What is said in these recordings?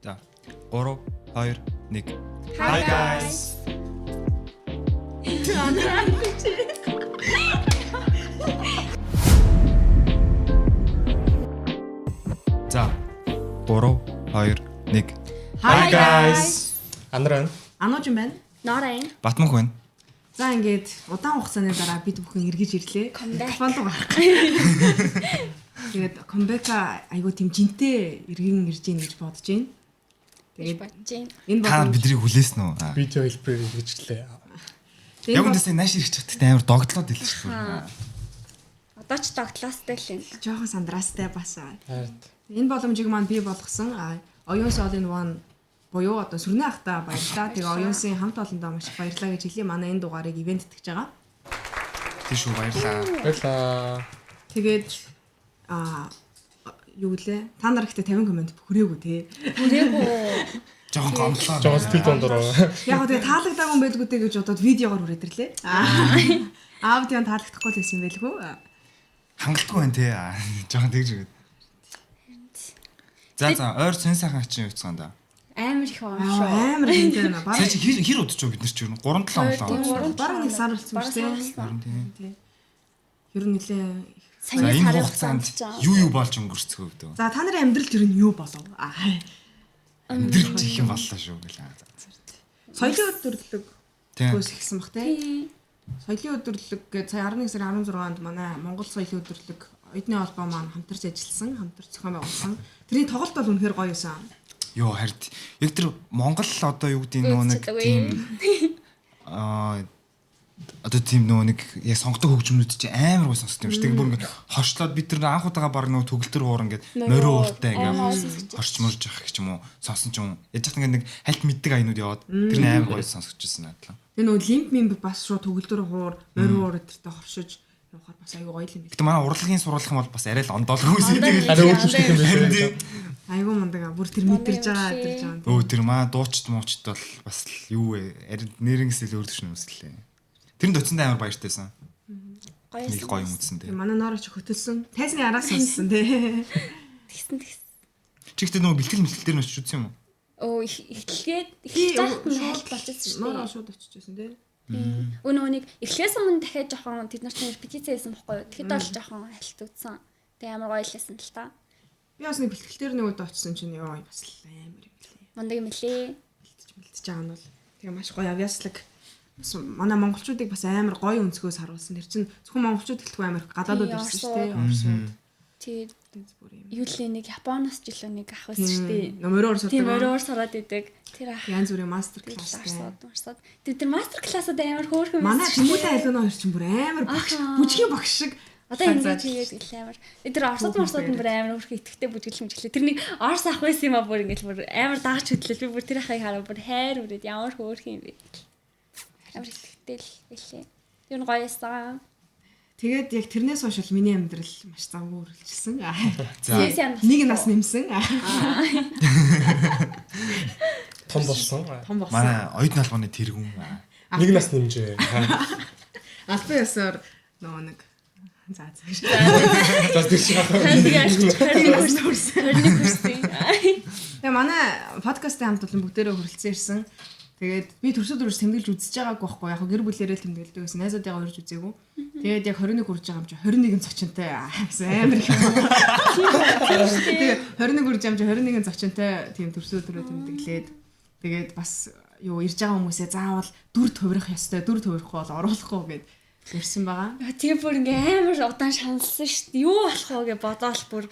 За 3 2 1. Hi guys. За 3 2 1. Hi guys. Андраа. Анууж юм байна. Норайн. Батмөнх байна. За ингээд удаан хугацааны дараа бид бүхэн эргэж ирлээ. Comeback. Микрофон руу гарах. Тэгээд comeback айгуу тийм жинтэй эргэн ирж гин гэж бодож байна. Тэгээд Тэгээд бодож байна. энэ Та боломж бидний хүлээсэн үү? Аа. Видео хэлбэрээр хэрэгжлээ. Яг үндсээ нааш ирэх чадтай амар догтлоод хэлсэн шүү. Одоо ч догтлоостой л юм. жоохон сандраастай бас. Хайрт. Энэ боломжийг маань бий болгосон. Оюунс All in One буюу одоо сүрнэ ахта баярлалаа. Тэгээ Оюунсын хамт олондоо маш их баярлалаа гэж хэлье. Манай энэ дугаарыг ивент итгэж байгаа. Тий шүү баярлаа. Баярлаа. Тэгээд аа юу гэлээ? Та нар ихтэй 50 комент хүрээгүй те. Хүрээгүй. Жохон гомдлоо. Жогоо сэтгэл дундор. Яг гоо тэгээ таалагдаагүй юм байлгүй дээ гэж бодоод видеогоор хүрээд ирлээ. Аудио нь таалагдахгүй л байсан байлгүй. Хангалтгүй байна те. Аа, Жохон тэгж өгöd. За за ойр сэн сайхан ачин явцгаан да. Амар их он шүү. Амар хэмжээ байна. Сая Бараг чи хэр хэр удаж бид нар чи юу 3 7 онлоо. бараг нэг сар болсон Бараг шүү сар дээ. болсон. Харин тий. Ер нь нэлээ. За Саяны энэ сарын хугацаанд хугацаанд юу юу болж өнгөрцгөө вэ? За та нарын амьдралд ер нь юу болов? Аа. Амьдрал чи их юм боллоо шүү гэлээ. За, за. Соёлын өдөрлөг Тий. хөөс ихсэн бах те. Тийм. Соёлын өдөрлөг гэж сая 11 сарын 16-нд манай Монгол соёлын өдөрлөг оюутны холбоо маань хамтарч ажилласан, хамтарч зохион байгуулсан. Тэрний тоглолт бол үнэхээр гоё байсан. Йоо харин яг тэр Монгол одоо юу гэдэг нөө нэг Үзчихдэг тийм аа одоо тийм нөө нэг яг сонгодог хөгжмнүүд чи амар гой сонсдог юм шиг. Тэг бүр ингээд хорчлоод бид тэр анх удаага баг нөө төгөлтөр хуур ингээд морин ууртай ингээд хорч морж явах гэх юм уу сонсон ч юм уу. Яаж ч ингээд нэг хальт мэддэг аянууд яваад тэр нь амар гой сонсогч байсан надлаа. Тэр нөгөө лимп мимп бас шууд төгөлдөр хуур, морин уур өдөртөө хоршиж явахаар бас аюу гоё юм бил. Гэтэ манай урлагийн сурвалжих юм бол бас арай л ондоолгүй сэтгэл. Арай өөрчлөлт юм Харин байна. тий. Айгуу мундаг аа. Бүр тэр мэдэрж байгаа, мэдэрж байгаа. Өө тэр маа дуучид муучид бол бас л юу вэ? Арай нэрнгэсэл өөр төвшин юмслээ. Тэр нь доцсонд амар баяртайсан. Гоё Нэг гоё юм үзсэн тий. Тэгээ манай нороо чи хөтөлсөн. Тайзны араас сонссон тий. Тэгсэн тэгсэн. Чи ихтэй нөгөө бэлтгэл мэлтгэл дээр нь очиж үзсэн юм уу? Өө эхлээд эхлэж байхад нь хайлт болчихсон шүү Нороо дээ. шууд очиж байсан тий. Өө нөгөө нэг эхлээс өмнө дахиад жоохон тэд нарт репетиц хийсэн бохгүй юу? Тэгэхэд бол жоохон хайлт үзсэн. Тэгээ амар гоё л байсан л та. Би бас нэг бэлтгэл дээр нэг удаа очсон чинь ёо бас л амар юм лээ. Мундаг юм лээ. Бэлтэж мэлтэж байгаа нь бол тэгээ маш гоё авьяаслаг. Бас манай монголчуудыг бас амар гоё өнцгөөс харуулсан. Тэр чинь зөвхөн монголчууд гэлтгүй амар гадаадууд Тий, ирсэн шүү дээ. Оросууд. Оросууд. Тэгээд Тэнд бүр юм. юу лээ нэг Японоос ч илүү нэг ах байсан шүү дээ. Морин уур Тийм сурдаг. морин сараад идэг. Тэр ах Янз бүрийн мастер класстай. классууд марсууд. Тэр тэр мастер классууд амар хөөрхөн Манай байсан шүү дээ. Тэмүүтэн айлууна хоёр чинь бүр амар багш, Ахаа. бүжгийн багш шиг. Одоо ингэж хийгээд гэлээ амар. Тэр орсод морсод нь бүр амар хөөрхөн итгэвтэй бүжиглэх мжиглээ. Тэр нэг орс ах байсан юм а бүр ингэж бүр амар дагаж хөдлөл. Би бүр тэр ахыг хараа бүр хайр үрээд ямар хөөрхөн юм бэ. Амар итгэвтэй л байлээ. Тэр нь гоё байсан. Тэгээд яг тэрнээс хойш бол миний амьдрал маш завгүй үргэлжилсэн. За Сесси амнаас. Нэг нас нэмсэн. Том болсон. Том болсон. манай оюутны холбооны тэргүүн. Нэг нас нэмжээ. Албан ёсоор нөгөө нэг за за гэж. За тэр шиг ах. Тэгээ Нэг нас хүрсэн. 21 хүрсэн. Тэгээ манай подкастын хамт олон бүгдээрээ хүрэлцэн ирсэн. Тэгээд би төрсөд өрс тэмдэглэж үзэж байгаагүй байхгүй яг гэр бүлээрээ л тэмдэглэдэг гэсэн найзуудыгаа урьж үзээгүй. Тэгээд яг 21 хүрж байгаа юм чи 21 зочинтой гэсэн амар их юм. Тэгээ 21 хүрж байгаа юм чи 21 зочинтой тийм төрсөд өрөө тэмдэглээд тэгээд бас юу ирж байгаа хүмүүсээ заавал дүр туврах ёстой, дүр туврахгүй бол оруулахгүй гэд ирсэн байгаа. Тэгээ бүр ингээ амар удаан шаналсан шүү дээ. Юу болох вэ гэж бодоол бүр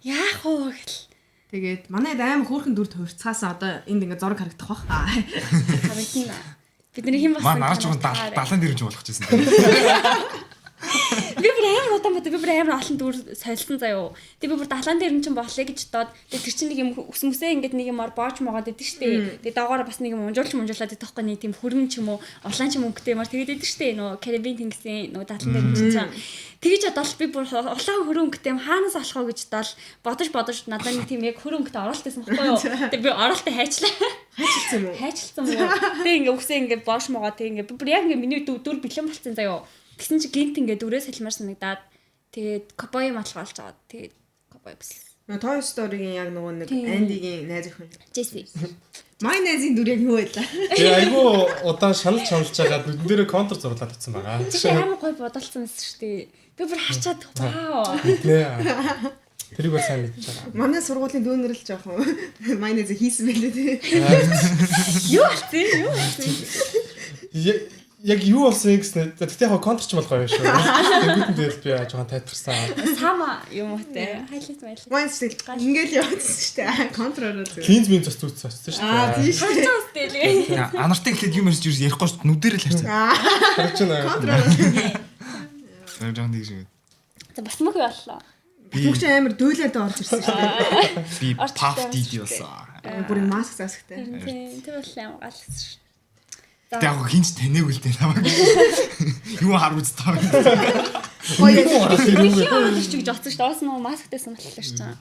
яах вэ гэл. Тэгээд манайд амар хөөрхөн дүр тувирцгаасан одоо энд ингээ зураг харагдах бах. Харагдана. Бидний хэн болсон? Маа нараа жоохон 70 дэрэмж болох гэсэн. Би бүр амар удаан бодоо. Би бүр амар олон дүр солилсон заяо. Тэгээ би бүр далаан дээр нь чинь болъё гэж бодоод тэгээ тэр чинь нэг юм өс мөсөө ингээд нэг юмар боож могоод идэв штэ. Тэгээ доогоороо бас нэг юм унжуулч мунжуулаад идэх байхгүй нэг тийм хөрөн ч юм уу улаан ч юм өнгөтэй юмар тэгээд идэв штэ. Нөгөө Карибын тэнгисийн нөгөө далаан дээр нь чинь. Тэгэж бодоол би бүр улаан хөрөн өнгөтэй юм хаанаас олох вэ гэж бодоол бодож бодож надад нэг тийм яг хөрөн өнгөтэй оролт байсан байхгүй юу. Тэгээ би оролтоо хайчлаа. Хайчилсан юм уу? Хайчилсан мó. Тэгээ ингээ үсээ ингээ боош могоо тэгээ ингээ би бүр яг ингээ миний дүр бэлэн болцсон заяо. Тэгсэн чи гинт ингээ дүрээ салмаар санагдаад тэгээд кобой малгай олж аваад тэгээд кобой бас. Нөгөө Toy Story-гийн яг нөгөө нэг Andy-гийн найз охин. Джесси. My найзын дүр яг юу байлаа? Тэгээ айгүй удаан шаналж шаналж байгаад нүдэн дээрээ контр зурлаад утсан байгаа. Чи амар гоё бодолцсон байсан шүү дээ. Би бүр харчаад вау. Нэ. Тэрийг бол сайн мэдж байгаа. Манай сургуулийн дүүнер л жоохон my найз хийсэн байлээ тий. Юу болсон? Юу болсон? Яг юу болсон гэсэн. Тэгтээ яг контр ч бол гоё шүү. Тэнгүүдэн дээр би жоохон тайтгарсан. Сама юм уу те. Хайлт майлт. Манай зүйл ингээл явуулсан шүү дээ. Контр ороод зүгээр. Клинз минь зас зүтсэн очсон шүү дээ. Аа тийм шүү дээ. Харцсан үстэй. Анартай эхлээд юм ярьж ярихгүй шүү дээ. Нүдээр л харцаа. Харж байна. Контр ороод. Тэр жоохон тийш үү. За бас мөх боллоо. Би Бүгч амар дөөлөөд орж ирсэн шүү дээ. би Puff Diddy болсон. Бүр маск засагтай. Тийм тэр бол амар галсан шүү. Тэг яг хинч таниагүй л дээ намайг. Юу хар үзтаа. Гоё. Би хин орж ирчих гэж бодсон шүү дээ. Уус нөгөө масктай сонголтлоо шүү дээ.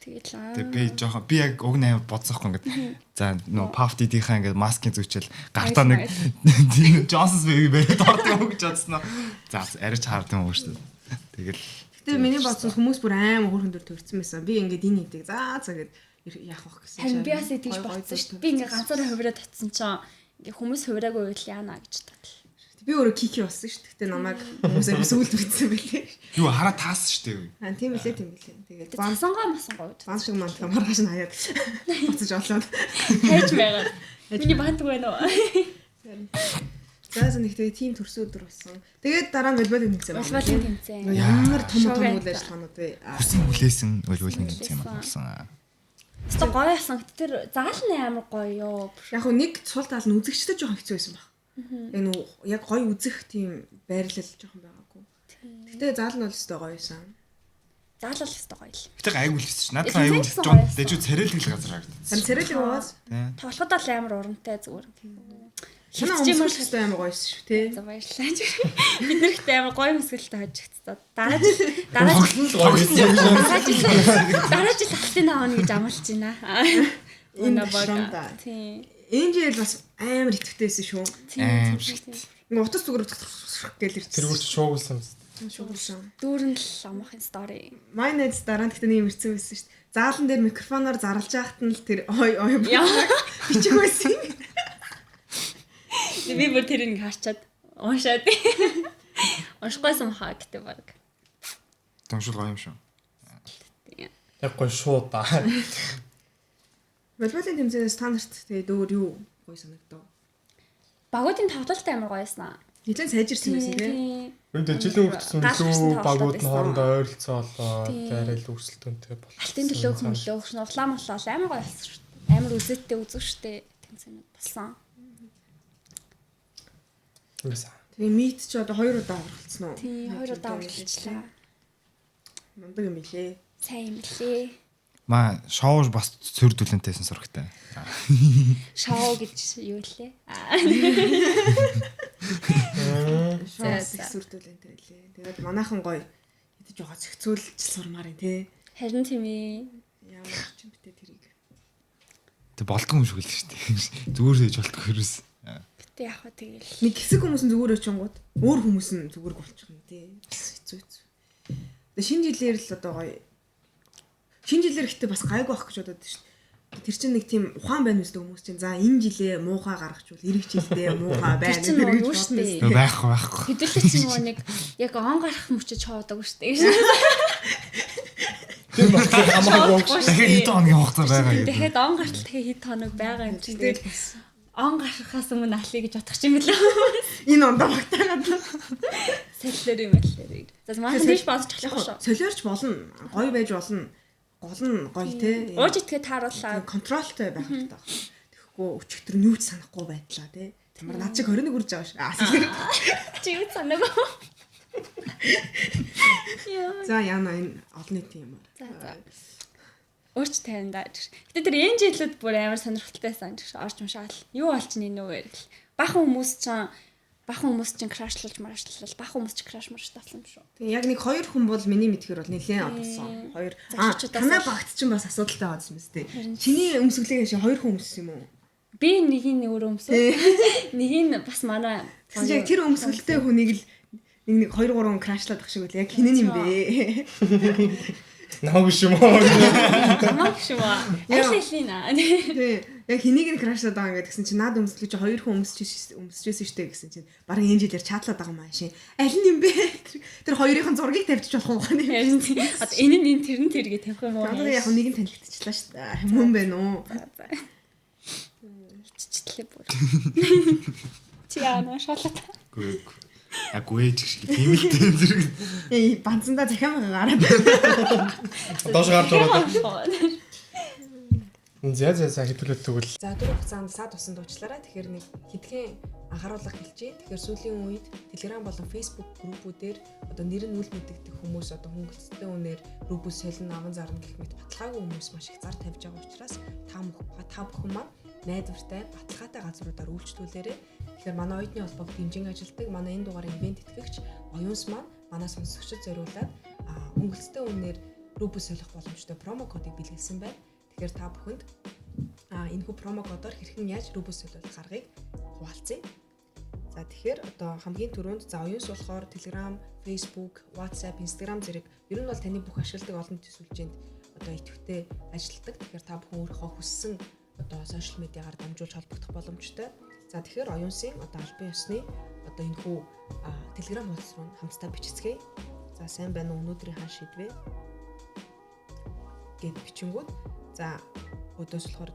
Тэгэл аа. Тэг би жоохон би яг уг нь амар бодсохгүй ингээд. За нөө Puff Diddy-ийн ингээд маскын зүчэл гартаа нэг Johnson's baby бариад орд юм уу гэж бодсноо. За арайч хаард юм уу шүү дээ. Тэгэл Гэтэ миний бодсон хүмүүс бүр амар хөөрхөн дөр төрсэн байсан. Би ингээд энэ хийдэг. За за гэд яах вэ гэсэн Харин би бас тэгж бодсон шүү дээ. Би ингээд ганцаараа хувираад татсан чинь ингээ хүмүүс хувираагүй байвал яана гэж бодлоо. Би өөрөө кики болсон шүү дээ. Гэтэ намайг хүмүүс амар сүлд мэдсэн байлээ. юу хараа таасан шүү дээ. Аа тийм билээ тийм билээ. Тэгээд бан Бансангаа масангаа гэж. бан шиг мантгаа маргааш нь хаяад буцаж олоод. Хайж байгаа. Миний бантг байна уу? За за нэг тэгээ тийм төрсөн өдөр болсон. Тэгээд дараа нь волейболын тэмцээн. байна. Волейболын тэмцээн. Ямар том том Шоу үйл ажиллагаанууд вэ? Аа, Хүсэн хүлээсэн волейболын тэмцээн болсон. Өстө гоё болсон. Гэтэ тэр заал нь амар гоё ёо. Яг хөө нэг сул тал нь үзэгчдэд жоохон хэцүү байсан баг. Яг нүү яг гоё үзэх тийм байрлал жоохон байгаагүй. Гэтэ заал нь бол өстой гоё байсан. Заал бол өстө гоё л. Гэтэ гайгүй л хэвчээ. Надад Тэмцээн айгүй ч гэсэн жон гоё байсан. дэжүү царайлаг л газар харагдсан. Харин царайлаг байгаас Тоглоход бол амар урамтай зүгээр. Манай Хөвчж юм өмсгөл өстой амар гоё байсан шүү те. За баярлалаа. Бид нар ихтэй амар гоё мэсгэлтэй хожигдсон. Дараа жил дараа жил Тоглол гоё байсан. дараа жил дараа жил алтын авна гэж амлаж байна. Энэ Үнэ бага. шрамда. Тийм. Энэ жил бас амар итгэвтэй байсан шүү. Тийм. Аим тийм, шигт. тийм. Ингээ утас зүгээр гэл ирсэн. Тэр бүр шуугуулсан юм. шуугуулсан. Дүүрэн л амахын стори. My найз дараа нь гэхдээ нэг юм ирсэн байсан шүү дээ. Заалан дээр микрофоноор зарлж байхад нь л тэр ой ой Яа. бичих байсан юм. Би бүр тэр нэг харчаад уншаад. Уншихгүйсэн хаа гэтээ баг. Томшил гоё юм шүү. Тийм. Яг гоё шууд да. Волейболын тэмцээнээс та нарт тэгээд өөр юу гоё санагдав? Багуудын тоглолт амар гоё байсан. Нилээн сайжирсан байсан тий. Тийм. Үүндээ жилийн хүүхдсэн Гал илүү гарсан багууд нь тоглолтод хоорондоо ойролцоолоо. Тийм. Тэгээ арай илүү өрсөлдөөнтэй болсон. Алтын төлөөх мөлөөх улаан молоо амар гоё болсон шүү дээ. Амар үзээдтэй үзүү шүү дээ. Тэмцээнүүд болсон. Байсан. Тэгээ мит ч одоо хоёр удаа оролцсон уу? Тийм, хоёр удаа оролцлаа. Мундаг юм билээ. Сайн юм лээ. Маа шоу бас цөр дүлэнтэйсэн сурагтай. Шоу гэж юу лээ? Аа. Шоу их сүрдүүлэнтэй байлээ. Тэгээд манайхан гоё хэдэж байгаа зохицуулж сурмаар юм тий. Харин тийм ээ. Ямар ч юм битээ тэрийг. Тэг болдгоо юм шиг л шүү дээ. Зүгээр хийж болдгоо ерөөс. Гэтэ яг хаа тэгэл. Нэг хэсэг хүмүүс нь зүгээр очингууд өөр хүмүүс нь зүгээр болчих юм тий. Бас Хэцүү хэцүү. Тэгээд шинэ жилээр л одоо гоё. Шинэ жилээр ихтэй бас гайгүй байх гэж бодод шүү дээ. Тэр чинь нэг тийм ухаан байна үстэй хүмүүс чинь за энэ жилээ муухай гаргachвал ирэх жилдээ муухай Тэр байна чинь тэр нөгөө гэж юу бодно шүү дээ. үстэй. Байхгүй байхгүй. Хэдүүлээ чинь нөгөө нэг яг он гарах мөчөд шоудаг шүү дээ. Тэр болохоор хамаагүй. Дахиад хэдэн хоногийн хугацаа байгаа юм. Дахиад он гартал дахиад хэд хоног байгаа юм чинь. Тэгэл Тэгээд он гарахаас өмнө алъя гэж бодох юм билээ. энэ ондоо багтаагаад Солиор юм байлээ. За манайхан тийш бодож болохгүй шүү. солиорч болно. Гоё байж болно. Гол нь гоё те. Ууж итгэхэд таарууллаа. Контролтой байх хэрэгтэй байна. Тэгэхгүй өчигдөр нь юу ч санахгүй байдлаа те. Тамар над чиг 21 үрж байгаа шүү. Аа. Чи юу санаагүй. Яа. За яна энэ олон нийтийн юм аа. За за. Өөрч тайван даа. Гэтэ тэр энэ жилүүд бүр амар сонирхолтой байсан гэж орж уншаал. Юу болж нэ нүгээр гэл. Бахан хүмүүс чинь бахан хүмүүс чинь крашлуулж марашлал, бахан хүмүүс чинь краш маршлуулсан юм шүү. Тэгээ яг нэг хоёр хүн бол миний мэдхээр бол нэлээд одсон. Хоёр. Аа Залуучуудаас танай бол- багт чинь бас асуудалтай байсан мэт те. Харин Чиний өмсгөлийг ши хоёр хүн өмссөн юм уу? Би нэг нь өөрөө өмсөө. Нэг нь бас манай Тэгсэн чинь яг тэр өмсгөлтэй хүнийг л нэг нэг хоёр гурван крашлаад ах шиг байлаа. Яг хинэн юм бэ? Намаагүй юм уу? Намаагүй шүү. Аль алийг аа. Тий. Яг хэнийг нь крашлаад байгаа юм гэсэн чинь наад өмслөж чи хоёр хүн өмсөжсэн штэ гэсэн чинь бараг энэ жилээр чатлаад байгаа юм аашин. Аль нь юм бэ? Тэр хоёрын зургийг тавьчих болох уу гэнэ. Одоо энэ нь энэ тэр нь тэр гэж тавих юм уу? Одоо яг нэг нь танигдчихлаа штэ. Мөн байна уу? Хиччихлээ бүр. Чи яа нөө шалаад. Үгүй. Аггүй ч гэх тийм л тийм зэрэг. Ээ банцандаа захиам гараад. Доош гарч ороод. За за за хэдүүлээд тэгвэл. За дөрөв хугацаанд саад тусан дуучлаарай. Тэгэхээр нэг хэдхэн анхааруулга хэлжээ. Тэгэхээр сүүлийн үед Telegram болон Facebook группүүдээр одоо нэр нь үл мэдэгдэх хүмүүс одоо хөнгөлөлттэй үнээр рубль солино аван зарна гэх мэт баталгаагүй хүмүүс маш их зар тавьж байгаа учраас та бүхэн маань найдвартай баталгаатай газруудаар үйлчлүүлээрэй. Тэгэхээр манай оюутны холбоог дэмжин ажилладаг манай энэ дугаарын ивент итгэгч оюунс маань манай сонсогчдод зориулаад хөнгөлөлттэй үнээр рубль солих боломжтой промо кодыг бэлгэлсэн байна. Тэгэхээр та бүхэнд энэхүү промо кодоор хэрхэн яаж рубль солиулах аргыг хуваалцъя. За тэгэхээр одоо хамгийн түрүүнд за оюунс болохоор Telegram, Facebook, WhatsApp, Instagram зэрэг ер нь бол таны бүх ашигладаг олон төсвөлжинд одоо идэвхтэй ажилладаг. Тэгэхээр та бүхэн өөрийнхөө хүссэн одоо сошиал медиагаар дамжуулж холбогдох боломжтой. За тэгэхээр оюунсын одоо албан ёсны одоо энэхүү Telegram хуудас руу хамтдаа бичицгээе. За сайн байна уу өнөөдрийн хаан шийдвэ гэд бичингүүд за өдөөс болохоор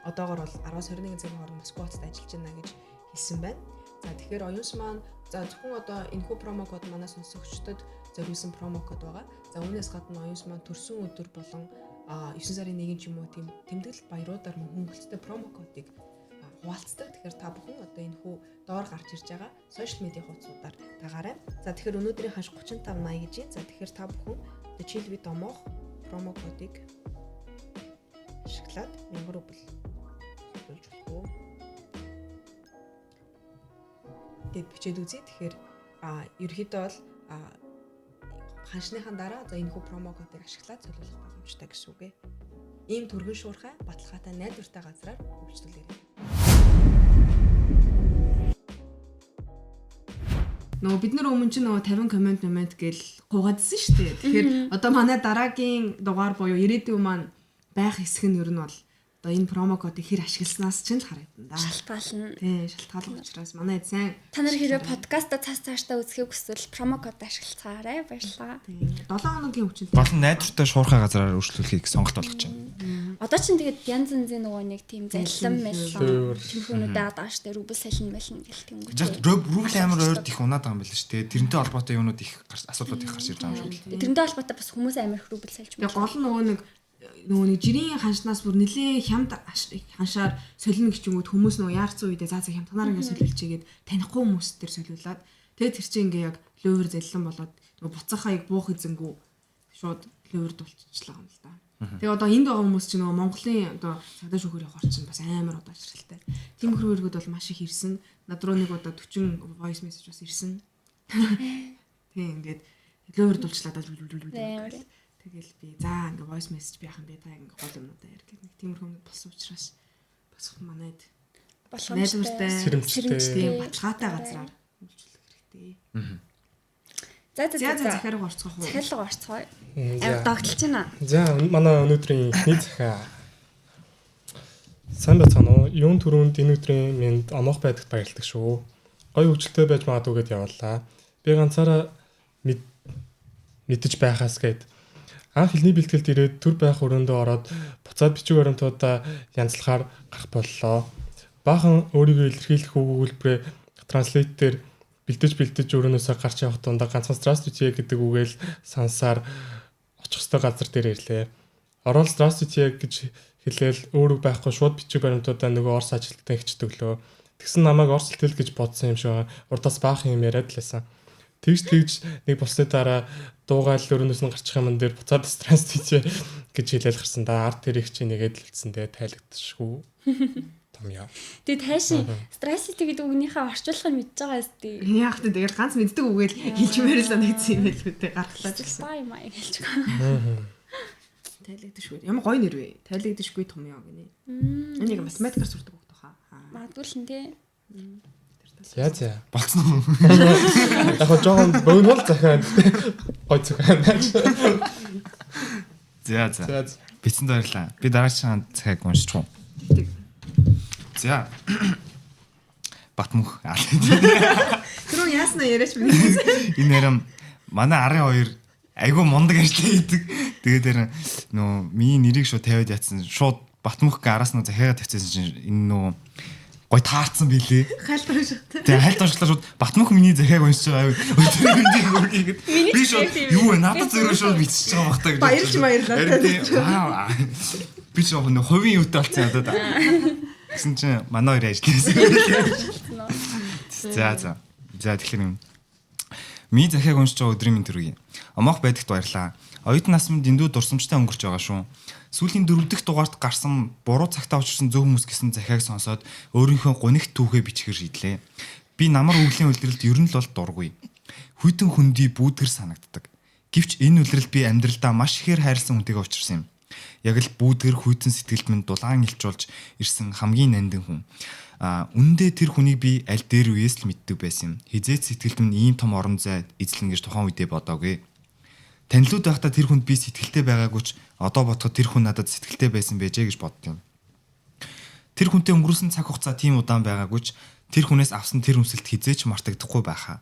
одоогор бол 10-21 цагийн хооронд Москва хотод ажиллаж байна гэж хэлсэн байна. За тэгэхээр оюунс маань за зөвхөн одоо энэхүү промо код манай сонсогчдод зориулсан промо код байгаа. За үүнээс гадна оюунс маань төрсөн өдөр болон 9 сарын 1 ч юм уу тийм тэмдэглэл баяруудаар мөн хөнгөлөлттэй промо кодыг хуваалцдаг. Тэгэхээр та бүхэн одоо энэ хүү доор гарч ирж байгаа сошиал медиа хуудасуудаар дагаарай. За тэгэхээр өнөөдрийн ханш 3580 гэж байна. За тэгэхээр та бүхэн одоо чилви домоох промо кодыг ашиглаад 1000 рубль солиулж болох уу гэд бичээд үзье. Тэгэхээр ерөнхийдөө бол ханшныхаа дараа за энэ хүү промо кодыг ашиглаад солиулах боломжтой гэсэн үг ээ. Ийм түргэн шуурхай баталгаатай найдвартай газраар үйлчлүүлээрэй. Нөгөө бид нар өмнө чинь нөгөө 50 коммент момент гэл гуйгаадсэн шүү дээ. Тэгэхээр одоо манай дараагийн дугаар буюу ирээдүйн маань байх хэсэг нь ер нь бол одоо энэ промо кодыг хэр ашигласнаас чинь л харагдана да. Шалтгаална. Тий, шалтгаална учраас манай сайн та нар хэрвээ подкаста цаас цаашдаа үзэхийг хүсвэл промо код ашиглацгаарай. Баярлалаа. Тий. 7 хоногийн хүчин. Болон найдвартай шуурхай газраар үйлчлүүлэхийг сонголт болгож байна. Одоо чинь тэгээд янз янзын нөгөө нэг тийм заллан мэлэн тэмхүүнүүд байгаа штэ рубль салин мэлэн гэл тэнгүүт. Рубль амар ойрд их унаад байгаа юм байна шүү дээ. Тэрнтэй холбоотой юмнууд их асуудлууд их гарч ирж байгаа юм шиг л. Тэрнтэй холбоотой бас хүмүүс амар их рубль сальж байна. Гол нь нөгөө нэг жирийн ханшнаас бүр нилээ хямд ханшаар солино гिचингүүд хүмүүс нөгөө яарсан үедээ заа заа хямдханаар ингээ солиулчихгээд танихгүй хүмүүс төр солиулаад тэгээд тэр чинь ингээ яг лөвөр заллан болоод нөгөө буцаахаа яг буух эзэнгүү шууд лөвөр дулчихлаа юм л да. Тэгээ одоо энд байгаа хүмүүс чинь нөгөө Монголын одоо цагдаа шүүхээр явахар чинь бас амар одоо ашиглалтай. Тиймэрхүү хэрэгүүд бол маш их ирсэн. Над руу нэг удаа 40 voice message бас ирсэн. Тэг ингээд лөвөр дулчлаа. Тэгэл би за ингээ voice message би яхан бэ та ингээ гол юмнуудаа яар гэх нэг тиймэрхүү юмнууд болсон учраас бас манайд боломжтой сэрэмжтэй баталгаатай газраар үйлчлэх хэрэгтэй. За за за захиалга орцгоох уу? Захиалга орцгоё. Амар догтлж байна. За манай өнөөдрийн эхний захиа. Сайн байцгаана уу? Юун түрүүнд энэ өдрийн минь омоох байдагт баярлдаг шүү. Гой хөвгөлтэй байж магадгүй гэд явууллаа. Би ганцаараа мэдэж байхаас гээд анх хэлний бэлтгэлд ирээд төр байх өрөөндөө ороод буцаад бичиг баримтуудаа янзлахаар гарах боллоо. Баахан өөрийгөө илэрхийлэх үг өгүүлбэрээ транслейт дээр бэлдэж өрөөнөөсөө гарч явах дундаа ганцхан здравствуйте гэдэг үгээл сансаар очих ёстой газар дээр ирлээ. Ороод здравствуйте гэж хэлээл өөр үг байхгүй шууд бичиг баримтуудаа нөгөө орс ажилтнаа хичдэглөө. Тэгсэн намайг орс хэл гэж бодсон юм шиг байгаа. Урдаас баахан юм яриад л байсан. Тэгж нэг болсны дараа дуугаал өрөөнөөс нь гарчих юм дээр буцаад здравствуйте гэж хэлээл гарсан да. Арт тэрийг чи нэгээд л үлдсэн дээ тайлагдчихгүй. Том яа. Тэгээ тайшин здравствуйте гэдэг үгнийхээ орчуулгыг мэдж байгаа өстэй. Яах вэ? Тэгэл ганц мэддэг үгээл хэлчмээр л санагдсан юм байлгүй дээ. Гаргалаа ч гэсэн. Бай май хэлж байгаа. Тайлагдчихгүй. Ямар гоё нэр вэ? Тайлагдчихгүй том яа гинэ. Энийг математикаар сурдаг хүүхд баха. Магадгүй л нэ. За за. Болцсон уу? Яг хоо жоохон богино бол захиа. Гой захиа. За за. За. Бичсэнд баярлалаа. Би дараагийн цагийг уншиж уу. Тэг. За. Батмөх. Түрүү яасна яриач би. Энэ ярам манай арын хоёр айгүй мундаг ажил хийдэг. Тэгээд тэр нөө миний нэрийг шууд тавиад ятсан. Шууд Батмөх гэ араас нөө захиагаа тавьчихсан чинь энэ нөө гой таарцсан билээ. Хайлт унших. Тэгээ хайлт уншлаа шууд Батмөх миний захиаг уншиж байгаа. Өдөр мэндийг хүргэе гэд. Миний Би шууд ч тийм юу вэ? Надад зөрөө шууд бичиж байгаа бах та гэж. Баярлж баярлаа. Харин тийм, вау. Би ч нөө хувийн юутай болсон надад. Гэсэн чинь манай хоёр ажил хийсэн. За за. За тэгэхээр юм. Миний захиаг уншиж байгаа өдрийн минь төрөе. Омоох байдагт баярлаа. Оюутан нас минь дэндүү дурсамжтай өнгөрч байгаа шүү. Сүүлийн 4 дахь дугаарт гарсан буруу цагтаа учирсан зөв хүмүүс гэсэн захиаг сонсоод өөрийнхөө гунигт түүхээ бичгээр шийдлээ. Би намар өвлийн улиралд ер нь л бол дургүй. Хүйтэн хөндий бүүдгэр санагддаг. Гэвч энэ улирал би амьдралдаа маш ихээр хайрлсан хүнтэйгээ учирсан юм. Яг л бүүдгэр хүйтэн сэтгэлд минь дулаан илчүүлж ирсэн хамгийн нандин хүн. А үнэндээ тэр хүнийг би аль дээр үеэс л мэддэг байсан юм. Хизээч сэтгэлд минь ийм том орон зай эзлэн гэж тухайн үедээ бодоогүй. Танилуд байхдаа тэр хүнд би сэтгэлтэй байгаагүй ч одоо бодоход тэр хүн надад сэтгэлтэй байсан байжээ гэж боддсон юм. Тэр хүнтэй өнгөрүүлсэн цаг хугацаа тийм удаан байгаагүй ч тэр хүнээс авсан тэр үнсэлт хизээч мартагдахгүй байхаа.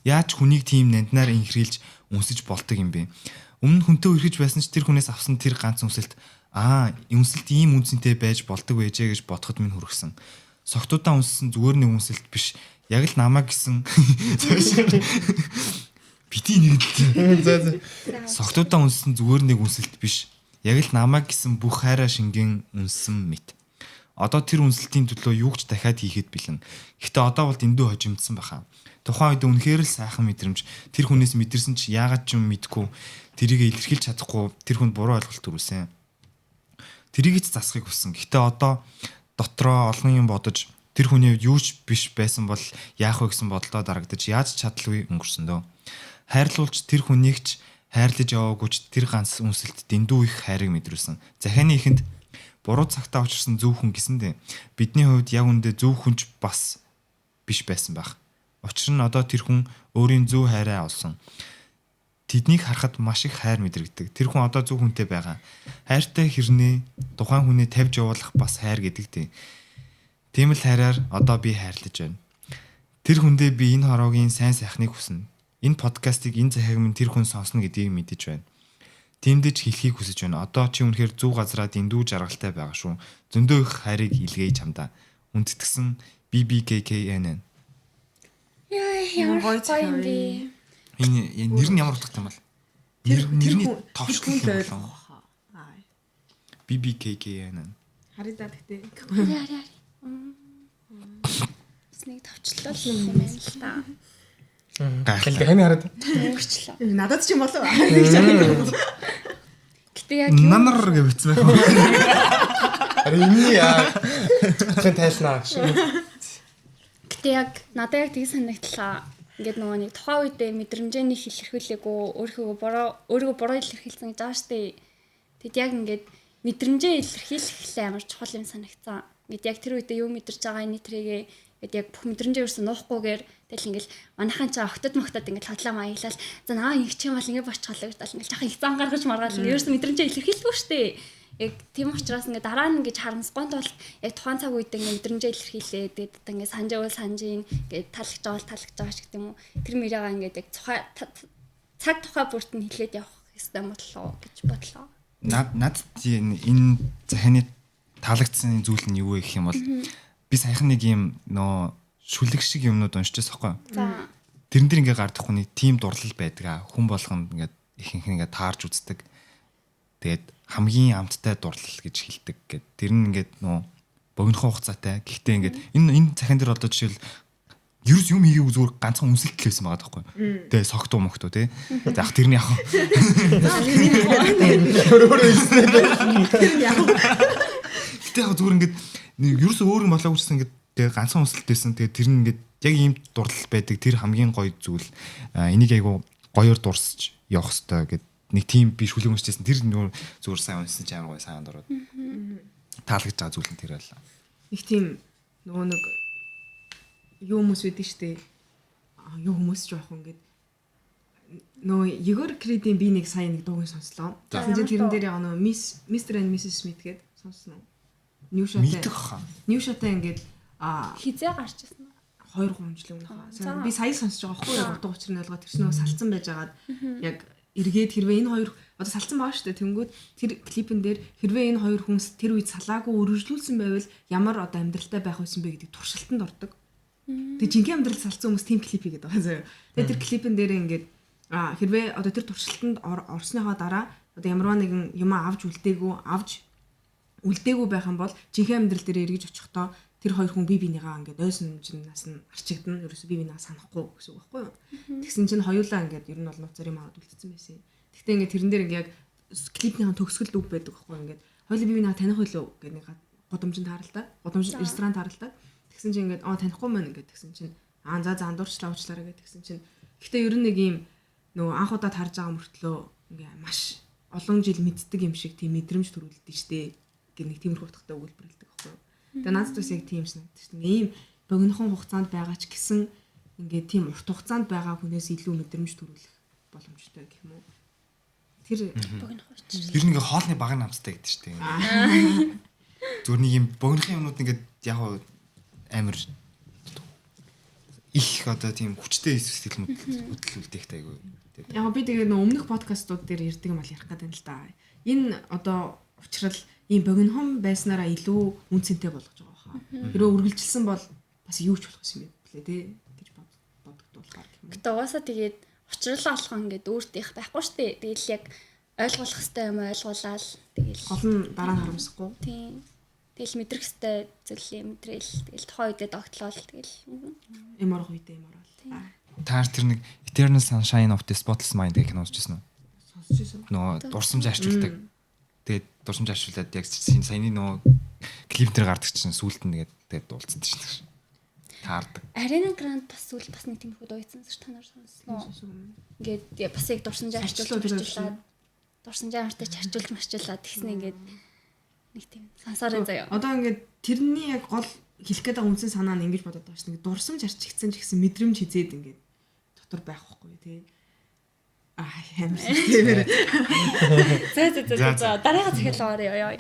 Яаж хүнийг тийм нандинаар инхрийлж үнсэж болдог юм бэ? Өмнө нь хүнтэй үерхэж байсан ч тэр хүнээс авсан тэр ганц үнсэлт аа үнсэлт ийм үнцэнтэй байж болдог байжээ гэж бодоход минь хүргэсэн. Согтуудаа үнссэн зүгээр нэг үнсэлт биш. Яг л намайг гэсэн бити нэг л За за. Согтуудаа үнссэн зүгээр нэг үнсэлт биш. Яг л намайг гэсэн бүх хайраа шингэн үнссэн мэт. Одоо тэр үнсэлтийн төлөө юу ч дахиад хийхэд бэлэн. Гэхдээ одоо бол дэндүү хожимдсан баха. Тухайн үед үнэхээр л сайхан мэдрэмж тэр хүнээс мэдэрсэн ч яагаад ч юм мэдгүй тэрийг илэрхийлж чадахгүй тэр хүнд буруу ойлголт төрүүлсэн. Тэрийг ч засахыг хүссэн. Гэхдээ одоо дотроо олон юм бодож тэр хүний хувьд юу ч биш байсан бол яах вэ гэсэн бодолдоо дарагдаж яаж чадалгүй өнгөрсөн дөө. Хайрлуулж тэр хүнийг ч хайрлаж яваагүй ч тэр ганц үнсэлт дэндүү их хайрыг мэдрүүлсэн. Захианы ихэнд буруу цагтаа учирсан зөв хүн гэсэндээ бидний хувьд яг үндэ зөв хүн ч бас биш байсан байх. Учир нь одоо тэр хүн өөрийн зөв хайраа олсон. Тэднийг харахад маш их хайр мэдрэгдэг. Тэр хүн одоо зөв хүнтэй байгаа. Хайртай хэрнээ тухайн хүнээ тавьж явуулах бас хайр гэдэг дээ. Тийм л хайраар одоо би хайрлаж байна. Тэр хүндээ би энэ хороогийн сайн сайхныг хүснэ. Энэ подкастыг энэ захиаг минь тэр хүн сонсно гэдгийг мэдэж байна. Тиймдээ ч хэлхийг хүсэж байна. Одоо чи үнэхээр зөв газараа дэндүү жаргалтай байгаа шүү. Зөндөө их хайрыг илгээе чамдаа. Хүндэтгсэн BBKKNN. Яа ямар Гоё гоё юм захиа бэ. Энэ нэр нь ямар утгатай юм бол? Тэр Нэрний тэр товчлол хүн юм л болов. ойлгох. Аа. BBKKNN. Харъя да тэгтээ. Хари хари хари. Бас нэг товчлол юм байна л та. Гайхалтай. Хань хараад. Өнгөрчлөө. Надад ч юм болов. Гэтэ яг юу Нанар гэж бичсэн байх. Харин энэ яа. Утгын тайлнаа гэж. Гэтэ яг надад яг тийг санагдлаа. Ингээд нөгөө нэг тухайн үедээ мэдрэмжээ нэг илэрхийлээгүй өөрийгөө буруу илэрхийлсэн гэж байгаа штэ. Тэгэд яг ингээд мэдрэмжээ илэрхийлэх амар чухал юм санагцсан. Ингээд яг тэр үедээ юу мэдэрч байгаа энэ тэрийгээ ингээд яг бүх мэдрэмжээ ерөөсөн нуухгүйгээр тэгэл ингээд манайхан ч огтод могтод ингээд хотлоо маяглал за наа ингэ ч юм бол ингээд болчихлоо гэж тал ингээд жаахан их зан гаргаж маргаал ингээд ерөөсөн мэдрэмжээ илэрхийлэхгүй штэ. Яг тийм учраас ингээд дараа нь ингэж харамсахгүй тул яг тухайн цаг үед ингээд мэдрэмжээ илэрхийлээ. Тэгээд одоо ингээд санаж байвал санаж ийн ингээд талагч байгаа бол талагч байгаа ч гэдэг юм уу. Тэр мөрийгаа ингээд яг тухай цаг тухай бүрт нь хилээд явах ёстой боллоо гэж бодлоо. Над энэ захианы таалагдсан зүйл нь юу вэ гэх юм бол би саяхан нэг юм нөө шүлэг шиг юмнууд уншижээс байхгүй. За. Тэрэн дээр ингээ гардаг хүний тим дурлал байдаг аа. Хүн болгонд ингээд ихэнх нь ингээ таарж үздэг. Тэгээд хамгийн амттай дурлал гэж хэлдэг гэд. Тэр нь ингээд нөө богинохон хугацаатай. Гэхдээ ингээд энэ энэ цахин дээр одоо жишээл ерөөс юм хийгээгүй зүгээр ганцхан үнсэлт л байсан байгаа байхгүй. Тэгээ согтуу мөгтөө тий. За ах тэрний яг Өөр хэлсэн. Гэтэ яг зүгээр ингээд ерөөсөө өөр юм болоогүй чсэн ингээд тэгээ ганцхан үнсэлт байсан. Тэгээ тэр нь ингээд яг ийм дурлал байдаг. Тэр хамгийн гоё зүйл. Энийг айгу гоёор дурсаж явах хэвээр гэд нэг тийм би шүлэг уншижсэн. Тэр нөр зүгээр сайн уншсан ч амар гоё сайн дураад. Таалагдж байгаа зүйл нь тэр байлаа. Нэг тийм нөгөө нэг юу хүмүүс байдаг штэ. Аа юу хүмүүс жоох ингээд Нөө Егор Кридийн би нэг сая нэг дууг сонслоо. Тэгсэн чинь тэрэн дээр яг нөө Miss Mr and Mrs Smith гээд сонссон уу? Ньюшатай. Мэдэх хаа. Ньюшатай ингээд хизээ гарч ирсэн. 2-3 жилийн өмнө хаа. Би сая сонсож байгаа байхгүй юу? Утга учир нь ойлгоод тэр чинь нөгөө салцсан байж байгаад яг эргээд хэрвээ энэ хоёр одоо салцсан байгаа шүү дээ. Тэнгүүд тэр клипэн дээр хэрвээ энэ хоёр хүн тэр үед салаагүй өргөжлүүлсэн байвал ямар одоо амьдралтай байх байсан бэ гэдэг туршилтанд ордог. Тэгээ жинхэнэ амьдрал салцсан хүмүүс тийм клип хийгээд байгаа заяа. Тэгээ тэр клипэн дээр ингээд хэрвээ одоо тэр туршилтанд орсныхоо дараа одоо ямарваа нэгэн юм авч үлдээгүй байх юм бол жинхэнэ амьдрал дээр эргэж очихдоо тэр хоёр хүн бие биенийгаа ингээд ойсон юмчнаас нь арчигдана. Ерөөсөө бие биенийгаа санахгүй гэсэн үг байхгүй юу? Тэгсэн чинь хоёулаа ингээд ер нь бол нууцаар юм аваад үлдсэн байсан. Тэгтээ ингээд тэрэн дээр ингээд яг клипнийхэн төгсгөл үг байдаг байхгүй юу? Ингээд хоёулаа бие биенийгаа таних байлуу гэдэг нэг гудамжинд тааралтай. Гудамж ресторан тааралтай. Тэгсэн чинь ингээд танихгүй мэн ингээд тэгсэн чинь за за андуурчлаа уучлаарай гэдэг тэгсэн чинь гэхдээ ер нь нэг юм нөгөө анх удаа таарж байгаа мөртлөө ингээ маш олон жил мэддэг юм шиг тийм мэдрэмж төрүүлдэг штэ гэх нэг тиймэрхүү утгатай өгүүлбэрлэдэг байхгүй юу. Тэгээ надад бас яг тийм санагддаг штэ. Ийм богинохон хугацаанд байгаа ч гэсэн ингээ тийм урт хугацаанд байгаа хүнээс илүү мэдрэмж төрүүлэх боломжтой гэх юм уу. Тэр богинохон учраас. Ер нь ингээ хоолны баг намцтай гэдэг штэ. Зүгээр нэг юм богинохон юмнууд ингээд яг амар их одоо тийм хүчтэй сэтгэл хөдлөл үлдээхтэй айгүй. Яг би тэгээ нөө өмнөх подкастууд дээр ярьдаг юм ал ярих гэдэг юм л да. Энэ одоо учрал ийм богинохон байснараа илүү үн цэнтэй болгож байгаа хаа. Хэрвээ үргэлжилсэн бол бас юу ч болох юм бэ те гэж бодогдуулахаар гэх юм. Гэтэ угаасаа тэгээд учрал алхан ингээд өөртөөх байхгүй штэ. Тэгэл яг ойлгуулах хэвээр юм ойлгуулаад тэгэл гол нь дараа нь харамсахгүй. Тийм. Тэгэл мэдрэх хэвээр зүйлээ мэдрээл тэгэл тухайн үедээ догтлоол тэгэл юм орох үедээ юм ороод. Та тэр нэг Eternal Sunshine of the Spotless Mind гэх кино үзчихсэн үү? Сонсч ирсэн. Нөгөө дурсамж арчилдаг. Тэгээд дурсамж арчилаад яг саяны нөгөө клип дээр гардаг чинь сүүлд нь тэгээд тэгээд дуулцдаг шин. Таардаг. Ariana Grande бас сүүл бас нэг тиймэрхүү дуу хийсэн шүү та нар сонссон уу? Ингээд бас яг дурсамж арчилж арчилаад дурсамж амартай чарчулж марчулаад тэгсэн ингээд нэг тийм сансаараа заяа. Одоо ингээд тэрний яг гол хэлэх гээд байгаа үндсэн санаа нь ингэж бодоод байгаа шин. Ингээд дурсамж арчигдсан ч гэсэн мэдрэмж хизээд ингээд дотор байх байхгүй тий. Амар тиймэр. За за за за дараагийн захиалга орё ёо.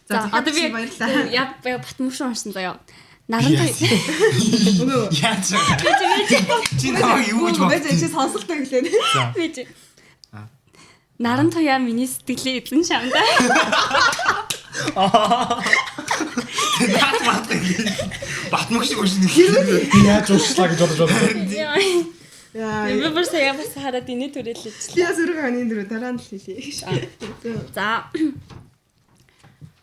За одоо би баярлалаа. Я Батмөршин уншсан заяа. Наран Яаж? Чи намайг юу гэж бодсон? Чи сонсолтой гэлээ. Би. Наран туяа миний сэтгэлээ эзэн шамдаа. Наад батгах. Батмөх шиг уншина. Яаж уншлаа гэж бодож байна. Яа. Би бүр сая бас хараад инээ төрэлж. Би бас өргөн ханийн дөрөв дараа нь л хэлье. За.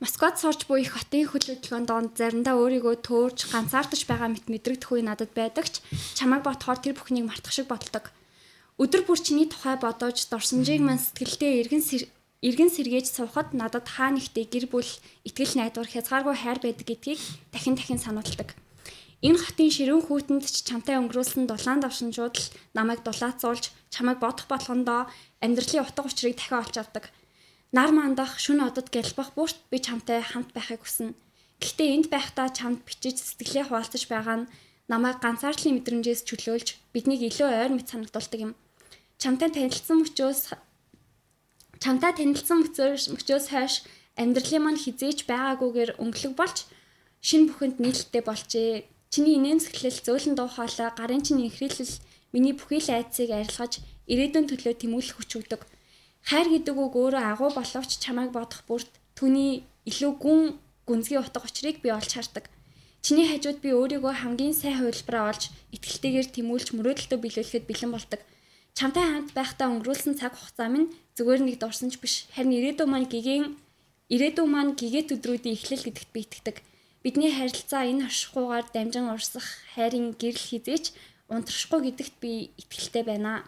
Москвад сурч буй их хотын хөл хөдөлгөөн донд заримдаа өөрийгөө төөрч ганцаардаж байгаа мэт мэдрэгдэх үе надад байдаг ч чамайг бодохоор тэр бүхнийг мартах шиг боддог. Өдөр бүр чиний тухай бодож дурсамжийг мань сэтгэлдээ эргэн сэргээж сувхад надад хаа нэгтээ гэр бүл, итгэл найдвар, хязгааргүй хайр байдаг гэдгийг дахин дахин сануулдаг. Энэ хотын ширүүн хүүтэнд ч чамтай өнгөрүүлсэн дулаан давшинжууд л намайг дулаацуулж, чамайг бодох болгондоо амьдралын утга учирыг дахин олж авдаг. Нар мандах, шүн одод гэлбах бүрт би чамтай хамт байхыг хүснэ. Гэхдээ энд байхдаа чамд бичиж сэтгэлээ хуваалцаж байгаа нь намайг ганцаардлын мэдрэмжээс чөлөөлж, биднийг илүү ойр мэт санагдуулдаг юм. Чамтай танилцсан мөчөөс хойш амьдралын маань хизээч байгаагүйгээр өнгөлөг болж шин бүхэнд нийлэлтэй болжээ. Чиний инээмсэглэл, зөөлөн дуу хоолой, гарын чинь инхрийлэл миний бүхий л айдсыг арилгаж, ирээдүйн төлөө тэмүүлэх хүч өгдөг. Хайр гэдэг үг өөрөө агуу боловч чамайг бодох бүрт түүний илүү гүн гүнзгий утга учирыг би олж хардаг. Чиний хажууд би өөрийгөө хамгийн сайн хувилбараа олж, итгэлтэйгээр тэмүүлж мөрөөдөлтөө биелүүлэхэд бэлэн болдог. Чамтай хамт байхдаа өнгөрүүлсэн цаг хугацаа минь зүгээр нэг дурсамж биш, харин ирээдүйн маань гэгэт өдрүүдийн эхлэл гэдэгт би итгэдэг. Бидний харилцаа энэ оршихгүйгээр дамжин урсах хайрын гэрэл хизээч унтрашгүй гэдэгт би итгэлтэй байна.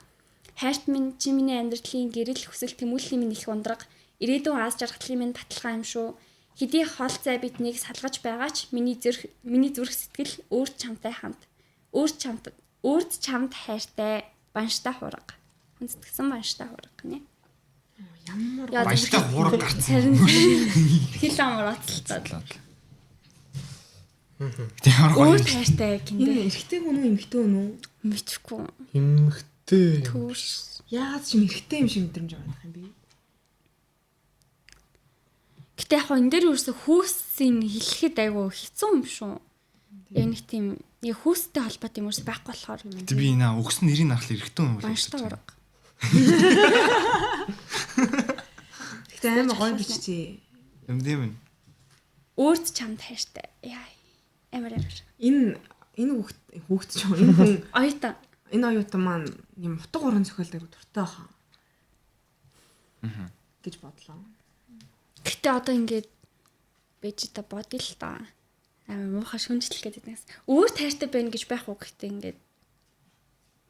Хайрт минь чи миний амьдралын гэрэл хүсэл тэмүүллийн минь их ундраг, ирээдүйн аз жаргалын минь баталгаа юм шүү. Хэдий хол зай биднийг салгаж байгаа ч миний зүрх сэтгэл өөрт чамтай хамт. Өөрт чамд хайртай. Банштай хураг. Хүндэтгэсэн банштай хураг гинэ. Ямар банштай хураг гарцсан. Хэл амар оцолцоод. Ямар гоё. Өөрт хайртай гинэ. Энэ эрэгтэй хүн үү, эмэгтэй хүн үү? Мэдэхгүй. Эмэгтэй Эрэгтэй. Түүш. Яагаад ч юм эрэгтэй юм шиг мэдрэмж авах юм бэ? Гэтэ яг энэ дээр ерөөсө хүүсийн хэлэхэд айгүй хэцүү юм шүү. Яг нэг тийм яг хүүстэй холбоотой юм ерөөсө байхгүй болохоор. Тэг би энэ өгсөн нэрийг харахад эрэгтэй юм болоо. Банштай урга. Гэтэ амар гоё биччихье. Юм тийм үү? Өөрт чамд хайртай. Яа. Амар амар. Энэ энэ хүүхд ч юм энэ хүн оюутан. Энэ оюутан маань юм утга уран зохиолдог дуртай хаа. Аа. Гэж бодлоо. Гэтэ одоо ингээд бэж та бодъё л та. Амар муухай шүнжлэх гэдэг нэгс. Өөр тайртай байна гэж байх уу гэхдээ ингээд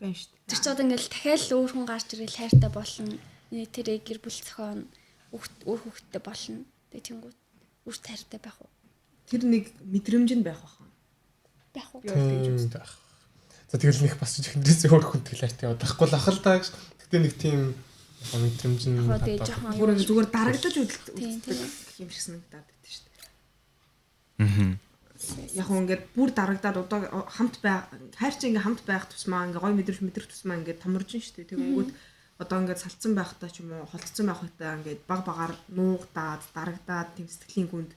байна шүү дээ. Тэр чи одоо ингээд дахиад л өөр хүн гарч ирэл хайртай болно. Нэг тэрэ гэр бүл зохион өөр хүүхэдтэй болно. Тэгээ тэнгуут өөр тайртай байх уу? Тэр нэг мэдрэмж нь байх баха. Байх уу? Тийм байх. За тэгэл нэг бас жижигнээс өөр хүн тэгэл хайртай яваад байхгүй л ах л та гэж. Гэтэ нэг тийм мэдрэмж нь бүр зүгээр дарагдаж үздэг юм шиг санагдаад байдаг шүү дээ. Аа. Яг хөө ингээд бүр дарагдаад удаа хамт бай хайр чи ингээд хамт байх тусмаа ингээд гой мэдрэмж мэдрэх тусмаа ингээд томорж шүү дээ. Тэгэнгүүт одоо ингээд салцсан байхдаа ч юм уу холдсон байх үедээ ингээд баг багаар нуугдаад дарагдаад тийм сэтгэлийн гүнд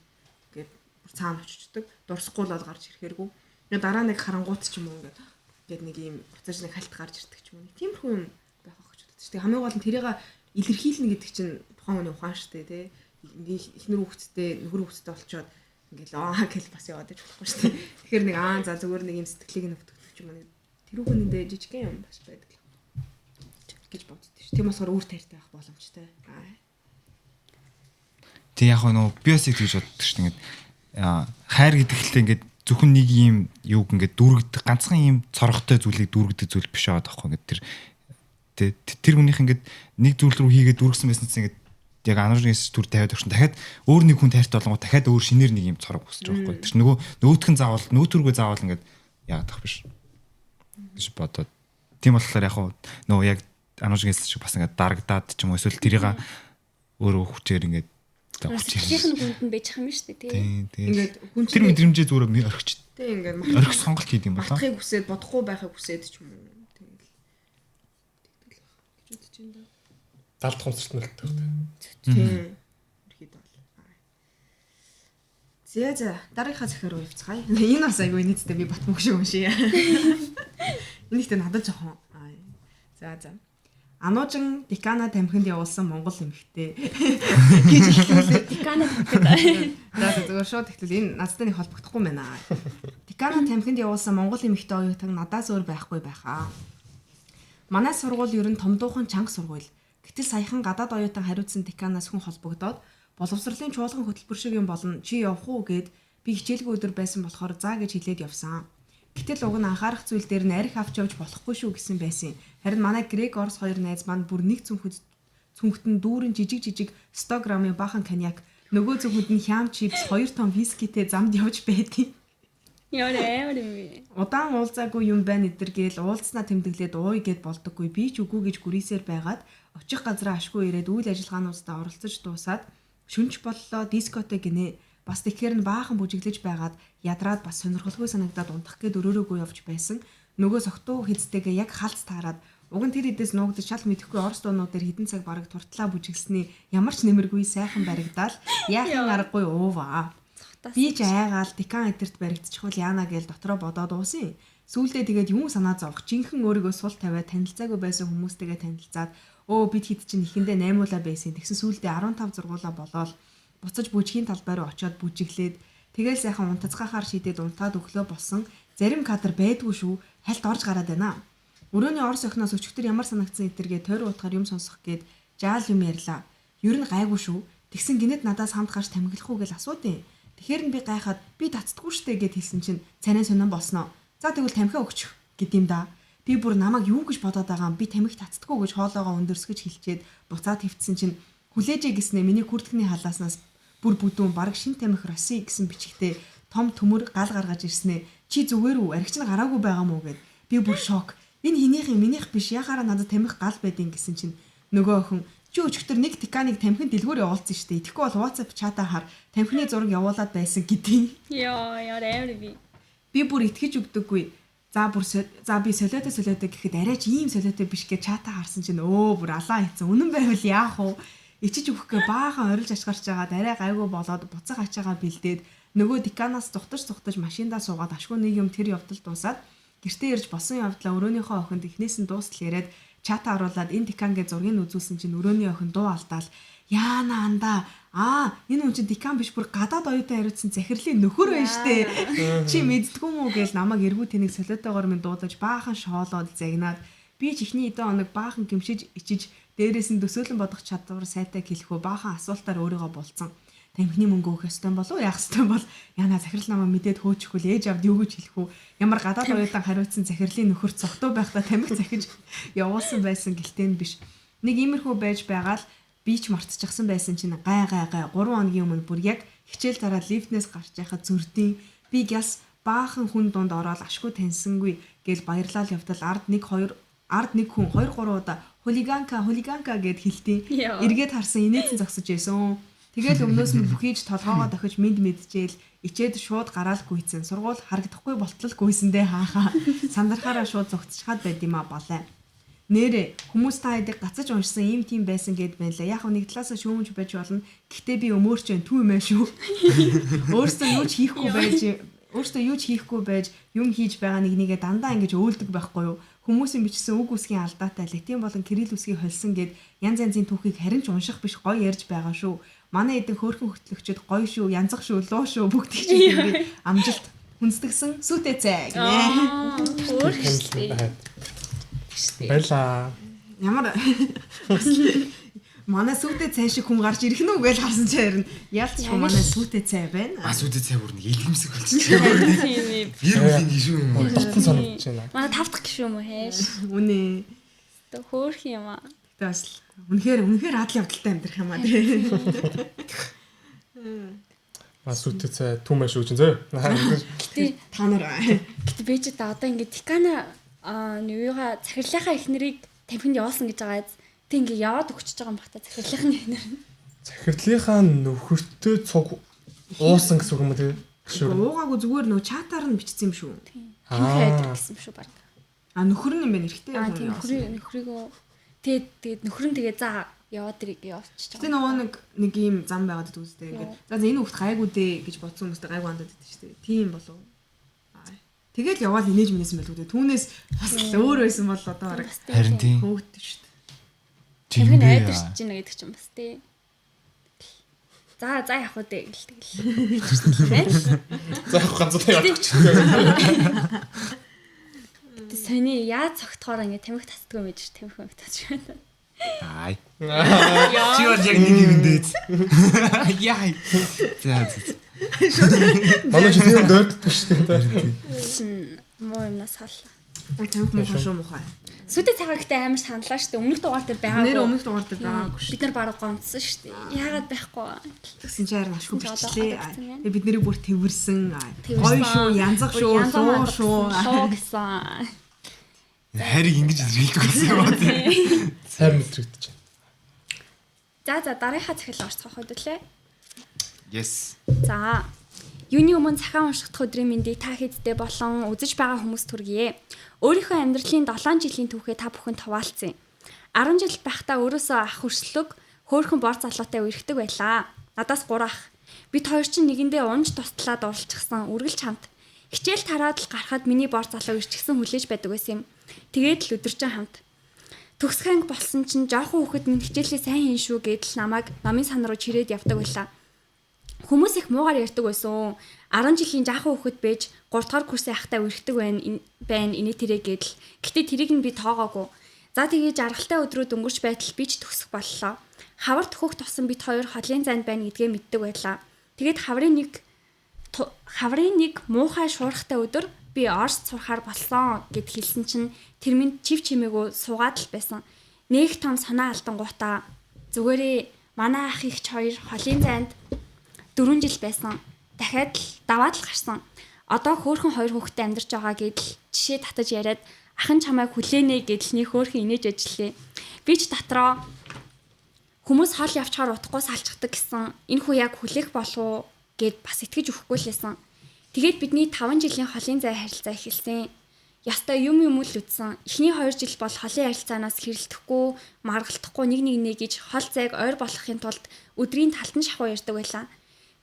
ингээд бүр цаана очичдөг. Дурсахгүй л бол гарч ирэхэргүй. Ингээд дараа нэг харангуут ч юм уу ингээд нэг ийм буцааж нэг хальт гарч ирдэг ч юм уу. Тиймэрхүү юм байх байх гэж боддог шүү дээ. Хамгийн гол нь тэрийг илэрхийлнэ гэдэг чинь тухайн хүний ухаан шүү дээ, тий. Эхнэр хүүхэдтэй, нөхөр хүүхэдтэй болчоод ингээл аа гэл бас яваад иж болохгүй шүү дээ. Тэгэхээр нэг аа за зүгээр нэг юм сэтгэлийг нь өвтгөх юм уу. Тэр хүүхэндээ жижигхэн юм бас байдаг л гэж боддоо шүү. Тийм болохоор үр тайртай байх боломжтой. Тэг яг нөө би бас ингэж боддог шүү. Ингээд хайр гэдэг хэлээ ингээд зөвхөн нэг юм юуг ингээд дүүргдэг ганцхан юм цорготой зүйлийг дүүргдэг зүйл биш байгаа байхгүй ингээд тэр хүнийх ингээд нэг зүйл рүү хийгээд дүүргсэн байсан чинь ингээд яг ануурнаас түр тавиад өгсөн. Дахиад өөр нэг хүн тайртай болонгоо дахиад өөр шинээр нэг юм цорог өсөж байгаа байхгүй. Тэр чинь нөгөөх нь заавал нөөтөргөө заавал ингээд яагаад ах биш гэж бодоод. Тийм болохоор яг нөгөө яг ануурнаас шиг бас ингээд дарагдаад ч юм уу эсвэл тэрийг өөрөө хүчээр ингээд хүчээр нь хүнд нь байж юм шүү дээ тий. Ингээд хүн тэр мэдрэмжээ зүгээр орхич. Тий ингээд орхих сонголт хийдэг юм байна. Мартахыг хүсээд бодохгүй байхыг хүсээд ч юм уу. Тэгэл тэгтэл гэж бодож байна да. Далд хомсолт нөлтөх тий. Тийм. Ерхэд бол. За за дараагийнхаа захиар руу явцгаая. Энэ бас айгүй нийтдээ би батмаг шиг юм шиг. Энэ ихтэй надад жоохон. За за. Ануужин Декана тамхинд явуулсан монгол эмэгтэй гэж хэллээ. Декана тамхинд. За зүгээр шууд ихтэл энэ надтай нэг холбогдохгүй байна. Декана тамхинд явуулсан монгол эмэгтэй оюутан надаас өөр байхгүй байхаа. Манай сургууль ер нь томдуухан чанга сургууль. Гэтэл саяхан гадаад оюутан хариуцсан деканаас хүн холбогдоод боловсролын чуулган хөтөлбөр шиг юм болно. Чи явах уу гэд би хичээлгүй өдөр байсан болохоор заа гэж хэлээд явсан. Гэтэл уг нь анхаарах зүйл дээр нь арх авч явж болохгүй шүү гэсэн байсан. Харин манай грек орос хоёр найз маань бүр нэг цүнхт нь дүүрэн жижиг жижиг 100 грамын баахан коньяк, нөгөө цүнхэнд нь хям чипс, 2 том вискитэй замд явж байдیں۔ Яа амар юм бэ. Удаан уулзаагүй юм байна эдэр гээл уулзнаа тэмдэглээд ууй гэд болдоггүй. Би ч үгүй гэж гүрийсээр байгаад очих газраа ашгүй ирээд үйл ажиллагаануудаа оролцож дуусаад шүнж боллоо дискоте гинэ. Бас тэгэхээр нь баахан бүжиглэж байгаад ядраад бас сонирхолгүй санагдаад унтах гээд өрөөрөөгүй явж байсан. Нөгөө согтуу хэзтэйгээ яг халц таарад уг нь тэр хэдээс нуугдаж шал мэдэхгүй орос дуунууд дээр хэдэн цаг бараг туртлаа бүжиглсэний ямар ч нэмэргүй сайхан баригдаал яахан аргагүй ууваа. Би ч айгаал декан эдэрт баригдчихвал яана гээл дотроо бодоод уусан. Сүүлдээ тэгээд юм санаа зовх жинхэнэ өөрийгөө сул тавиад танилцаагүй байсан хүмүүстэйгээ танилцаад өө бид хэд чинь ихэндээ наймуулаа байсан. Тэгсэн сүүлдээ 15 зургуулаа болоод буцаж бүжгийн талбай руу очиод бүжиглээд тэгэл сайхан унтацгаахаар шийдээд унтаад өглөө болсон. Зарим кадр байдгүй шүү. Хальт орж гараад байна. Өрөөний орос охиноос өчигдөр ямар санагдсан этэргээ тойр утгаар юм сонсох гээд жаал юм ярьлаа. Ер нь гайгүй шүү. Тэгсэн гинэт надаас хамт гарч тамхилах уу гэж асуудیں۔ Тэгэхээр нь би гайхаад би татдаггүй штэ гэд хэлсэн чинь царай сонин болсноо. За тэгвэл тамхи өгчих гэдэм да. Би бүр намайг юу гэж бодоод байгаа юм би тамхи татдаггүй гэж хоолоогоо өндөрсгөж хэлчихэд буцаад хөвтсөн чинь хүлээжээ гэснээ миний күрдгний халааснаас бүр бүдүүн бараг шин тамхи Росси гэсэн бичгтээ том төмөр гал гаргаж ирснээ. Чи зүгээр үү? Архич нь гараагүй байгаа мó гэд. Би бүр шок. Энэ хинийх юм минийх биш. Яхаараа надад тамхи гал байдیں гэсэн чинь нөгөө охин чи өчигдөр нэг деканыг тамхинд дэлгүүр явуулсан шүү дээ. Тэгэхгүй бол WhatsApp чатаа хар тамхины зураг явуулаад байсан гэдیں. Йоо, яа амар би. Би бүр итгэж өгдөггүй. За бүр за би солиотой солиотой гэхэд арай ч ийм солиотой биш гэж чата харсан чинь өө бүр алаан хийцэн. Үнэн байвал яах вэ? Ичиж өгөхгүй баахан орилж ашгарч байгаад арай гайгүй болоод буцаг ачаагаа бэлдээд нөгөө деканаас зүхтаж машиндаа суугаад ашгүй нэг юм тэр явдал дуусаад гэртээ ирж босон явдлаа өрөөнийхөө охинд эхнээс нь дуустал яриад чата оруулаад энэ декан гэж зургийг үзүүлсэн чинь өрөөний охин дуу алдаал яана андаа аа энэ хүн чинь декан биш бүр гадаад оюутан хариуцсан захирлын нөхөр байна штэ чи мэддгүү мүү гэж намайг эргүү тэнэг солиотойгоор минь дуудаж баахан шоолоод загнаад би ч эхний хэдэн хоног баахан гимшиж ичиж дээрээс нь төсөөлөн бодох чадвар сайтай хэлэхүү баахан асуултаар өөрийгөө булцсан. Тамхины мөнгө өгөх ёстой болов уу яах ёстой бол яна захирал намайг мэдээд хөөчихвэл ээж авд юу гэж хэлэх үү ямар гадаад оюутан хариуцсан захирлын нөхөр цогтуу байхдаа тамхи захиж явуулсан байсан гэлтэй нь биш. Нэг иймэрхүү байж байгаа л би ч мартчихсан байсан чинь гай гай гай 3 хоногийн өмнө бүр яг хичээл дараа лифтнээс гарч яхад зүрдیں۔ Би гяс баахан хүн дунд ороод ашгүй таньсангүй гэл баярлал явтал ард 1 2 ард нэг хүн 2 3 удаа хулиганка хулиганка гэд хэлтий. Эргээд харсан инээдсэн зогсож байсан. Тэгэл өмнөөс нь бүхийж толгоогоо дохиж мэд мэдчихэл ичээд шууд гараал гүйцэн. Сургууль харагдахгүй болтол гүйсэндээ хаахаа. Сандархаараа шууд зогтчихад байд юм а балай. Нэрэ хүмүүс та хэдийг гацаж уншсан ийм тийм байсан гэд байна лээ. Яг нэг талаасаа шүүмж байж болно. Гэхдээ би өмөөрч байна түн юм аа шүү. Өөрөөсөө юу ч хийхгүй байж өөрөөсөө юу ч хийхгүй байж юм хийж байгаа нэг нэгэ дандаа ингэж өөлдөг байхгүй юу? Хүмүүсийн бичсэн үг үсгийн алдаатай латин болон кирилл үсгийг холсон гэд янз янзын түүхийг харин ч унших биш гоё ярьж байгаа шүү. Манай эдэн хөөрхөн хөтлөгчд гоё шүү, янзах шүү, луу шүү бүгдийг чинь би амжилт хүнсдэгсэн сүтээ цай гинэ. Хөөрхөн. Баярлаа. Ямар манай сүтээ цай шиг хүн гарч ирэх нь үү гэж харсан чи харин ялц ч манай сүтээ цай байна. А сүтээ цай бүр нэг илгэмсэг болчихсон. Тийм. Гэр бүлийн гишүүн юм уу? Дотн санагдаж байна. Манай тав дахь гишүүн юм уу хайш? Үнэ. Тэ хөөх юм аа. Гэтэ бас үнэхээр үнэхээр адал явдалтай амьдрах юм аа тий. Маа сүтээ цай түмээ шүү чинь зөө. Гэтэ та нар гэтэ би ч одоо ингээд декана нүүгаа захирлынхаа эхнэрийг тамхинд явуулсан гэж байгаа. Тэг ингээ яваад өгчөж байгаа юм бах та захирлынхны эхнэр. Захирлынхаа нөхөртөө цуг уусан гэсэн үг юм уу тий? Уугаагүй зүгээр нөө чатаар нь бичсэн юм шүү. Тамхи айдаг гэсэн юм шүү баг. А нөхөр нь юм байна эрэгтэй юм. Тийм нөхрийг нөхрийгөө тэгээд тэгээд нөхөр нь тэгээд за яваад ирээ гэж явчихж байгаа. Тэ нөгөө нэг ийм зам байгаад байдаг үстэй ингээд. За энэ хүүхд гайгүй дээ гэж бодсон хүмүүстэй гайгүй хандаад байдаг шүү дээ. Тийм болов. Тэгэл яваал инээж минээсэн байлгүй дээ. Түүнээс бас л өөр байсан бол одоо бараг харин тийм хөөгдөн шүү дээ. Тамхи айдэрч чинь гэдэг чинь бас тий. За за явах уу дээ гэл тэгэл. За явах ганцхан явах ч. Тэ сони яаж цогтохоор ингэ тамхи татдгүй юм гэж тамхи тамхи татж байна. Аа. Чи бол яг нэг юм дээд. Яа. За за. Манай чи тийм дөрддөг шүү дээ. Муу юмнаас саллаа. Тамхи муухай шүү муухай. Сүдэ цагаа гэтээ амар саналаа шүү дээ. Өмнөх дугаар дээр байгаагүй. Нэр өмнөх дугаар дээр байгаагүй шүү. Бид нар бараг гомдсон шүү дээ. Яагаад байхгүй? Тэгсэн чинь харин ашгүй бичлээ. Тэгээ бид нэрийг бүр тэрвэрсэн. Гоё шүү, янзах шүү, луу шүү. Луу гэсэн. Хариг ингэж илэрхийлдэг болсон юм аа тий. Сайр мэдрэгдэж байна. За за дараагийнхаа захиал орцгоох хөдөлээ. Yes. За. Юуны өмнө цагаан уншигдах өдрийн мэндийг та хэддээ болон үзэж байгаа хүмүүст хүргье. Өөрийнхөө амьдралын 7 жилийн түүхээ та бүхэн хуваалцъя. 10 жил байхдаа өөрөөсөө ах хөрслөг хөөхөн бор залуутай үерхдэг байлаа. Надаас 3 ах. Бид хоёр чинь нэгэндээ унж туслаад уралчихсан үргэлж хамт. Хичээл тараад л гарахад миний бор залуу ирчихсэн хүлээж байдаг байсан юм. Тэгээд л өдөржин хамт. Төгсөх анги болсон чинь жоохон хүүхэд минь хичээлээ сайн хийн шүү гэдэл намайг номын сан руу чирээд явдаг байлаа. Хүмүүс их муугар ярьдаг байсан. 10 жилийн жаахан хүүхэд байж 3 дугаар курсын ахтай үерхдэг байна инээ тэрэ гэдэл. Гэтэ тэрийг нь би тоогоогүй. За тэгээ жаргалтай өдрүүд өнгөрч байтал би ч төгсөх боллоо. Хавар төхөх тусан бид хоёр холын зайд байна гэдгээ мэддэг байлаа. Тэгээд хаврын нэг муухай шуурхтай өдөр би Орос сурахаар болсон гэд хэлсэн чинь тэр минь чив чимээгөө суугаад л байсан. Нэг том санаа алдангуудаа зүгээрээ манай ах ихч хоёр холын зайд 4 жил байсан. Дахиад л даваад л гарсан. Одоо хөөхөн хоёр хүүхэдтэй амьдарч байгаа гэдэл жишээ татаж яриад ах нь чамайг хүлээнэ гэдэл нэг хөөхөн инээж ажиллаа. Би ч дотроо хүмүүс хол явчаар утгагүй салчихдаг гэсэн. Энэ хүү яг хүлээх болов уу гэд бас итгэж өгөхгүй л байсан. Тэгээд бидний 5 жилийн холын зай харилцаа эхэлсэн. Ястай юм юм л үтсэн. Эхний 2 жил бол холын харилцаанаас хэрэлдэхгүй, маргалтахгүй нэг нэгнээ гэж хол зайг ойр болгохын тулд өдрийн талтан шахуу ярьдаг байлаа.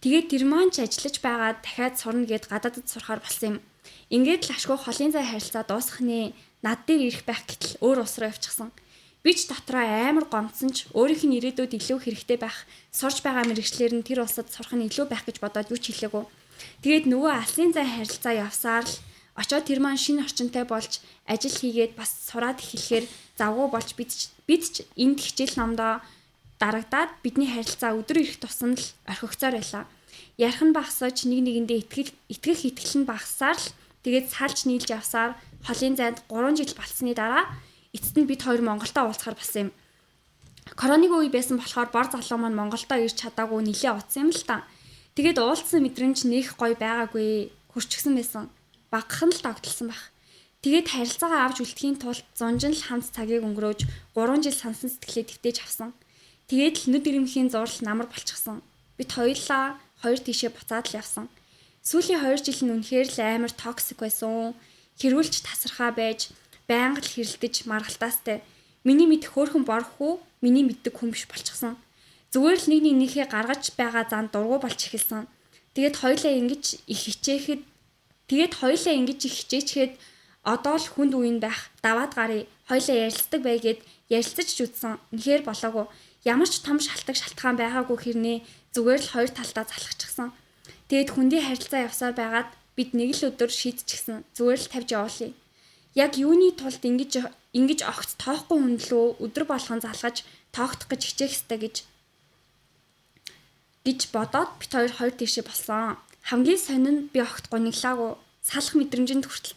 Тэгээд тэр маань ч ажиллаж байгаад дахиад сурна гэд гадаадд сурахаар болсон юм. Ингээд л ашгүй холын зай харилцаа дуусах нэ. Над дээр ирэх байх гэтэл өөр улс руу явчихсан. Би ч дотроо амар гомдсон ч өөрийнх нь ирээдүйд илүү хэрэгтэй байх, сурч байгаа мэрэгчлэр нь тэр улсад сурах нь илүү байх гэж бодоод юу ч хэлээгүй. Тэгээд нөгөө алсын зай харилцаа явсаар л очоод тэр маань шинэ орчинтай болж ажил хийгээд бас сураад эхлэхээр завгүй болж бид ч энд хичээл номдоо дарагдаад бидний харилцаа өдөр ирэх тусам л орхигцоор байлаа. Ярих нь багасаж нэг нэгэндээ итгэх итгэл нь багасаар л тэгээд салж нийлж явсаар холын зайд 3 жил болсны дараа эцэст нь бид хоёр Монголдо уулзахар болсон юм. Коронавиг үе байсан болохоор бор залуу маань Монголдо ирж чадаагүй нилээ утсан юм л та. Тэгээд уулзсан мэдрэмж нэх гоё байгаагүй хөрчгсөн байсан. Багахан л догтлсон байх. Тэгээд харилцаагаа авч үлдэхийн тулд зунжин л хамт цагийг өнгөрөөж 3 жил сансан сэтгэлээ твтээж авсан. Тэгээд л нүд ирэмхийн зурл намар болчихсон. Бид хоёулаа хоёр тийшээ буцаад л явсан. Сүүлийн 2 жил нь үнэхээр л амар токсик байсан. Хэрүүлж тасархаа байж байнга л хэрэлдэж маргалтаастай. Миний мэдэх хөөрхөн бор хүү миний мэддэг хүн биш болчихсон. Зүгээр л нэг нэгнийхээ гаргаж байгаа зан дургу болж эхэлсэн. Тэгээд хоёулаа ингэж их хичээхэд одоо л хүнд үеийн байх даваад гарыг хоёулаа ярилцдаг бай гэд ярилцаж ч үзсэн. Үнэхээр болоогүй. Ямар ч том шалтгаан байгаагүй хэрнээ зүгээр л хоёр талдаа залхачихсан. Тэгээд хүндий харилцаа явсаар байгаад бид нэг л өдөр шийдчихсэн. Зүгээр л тавьж явуулъя. Яг юуны тулд ингэж огт тоохгүй хүндлөө өдөр болгон залгаж тоогдох гэж хичээх ёстой гэж бодоод бит хоёр тийшээ болсон. Хамгийн сонин нь би огт гониглаагүй. Салах мэдрэмжинд хүртэл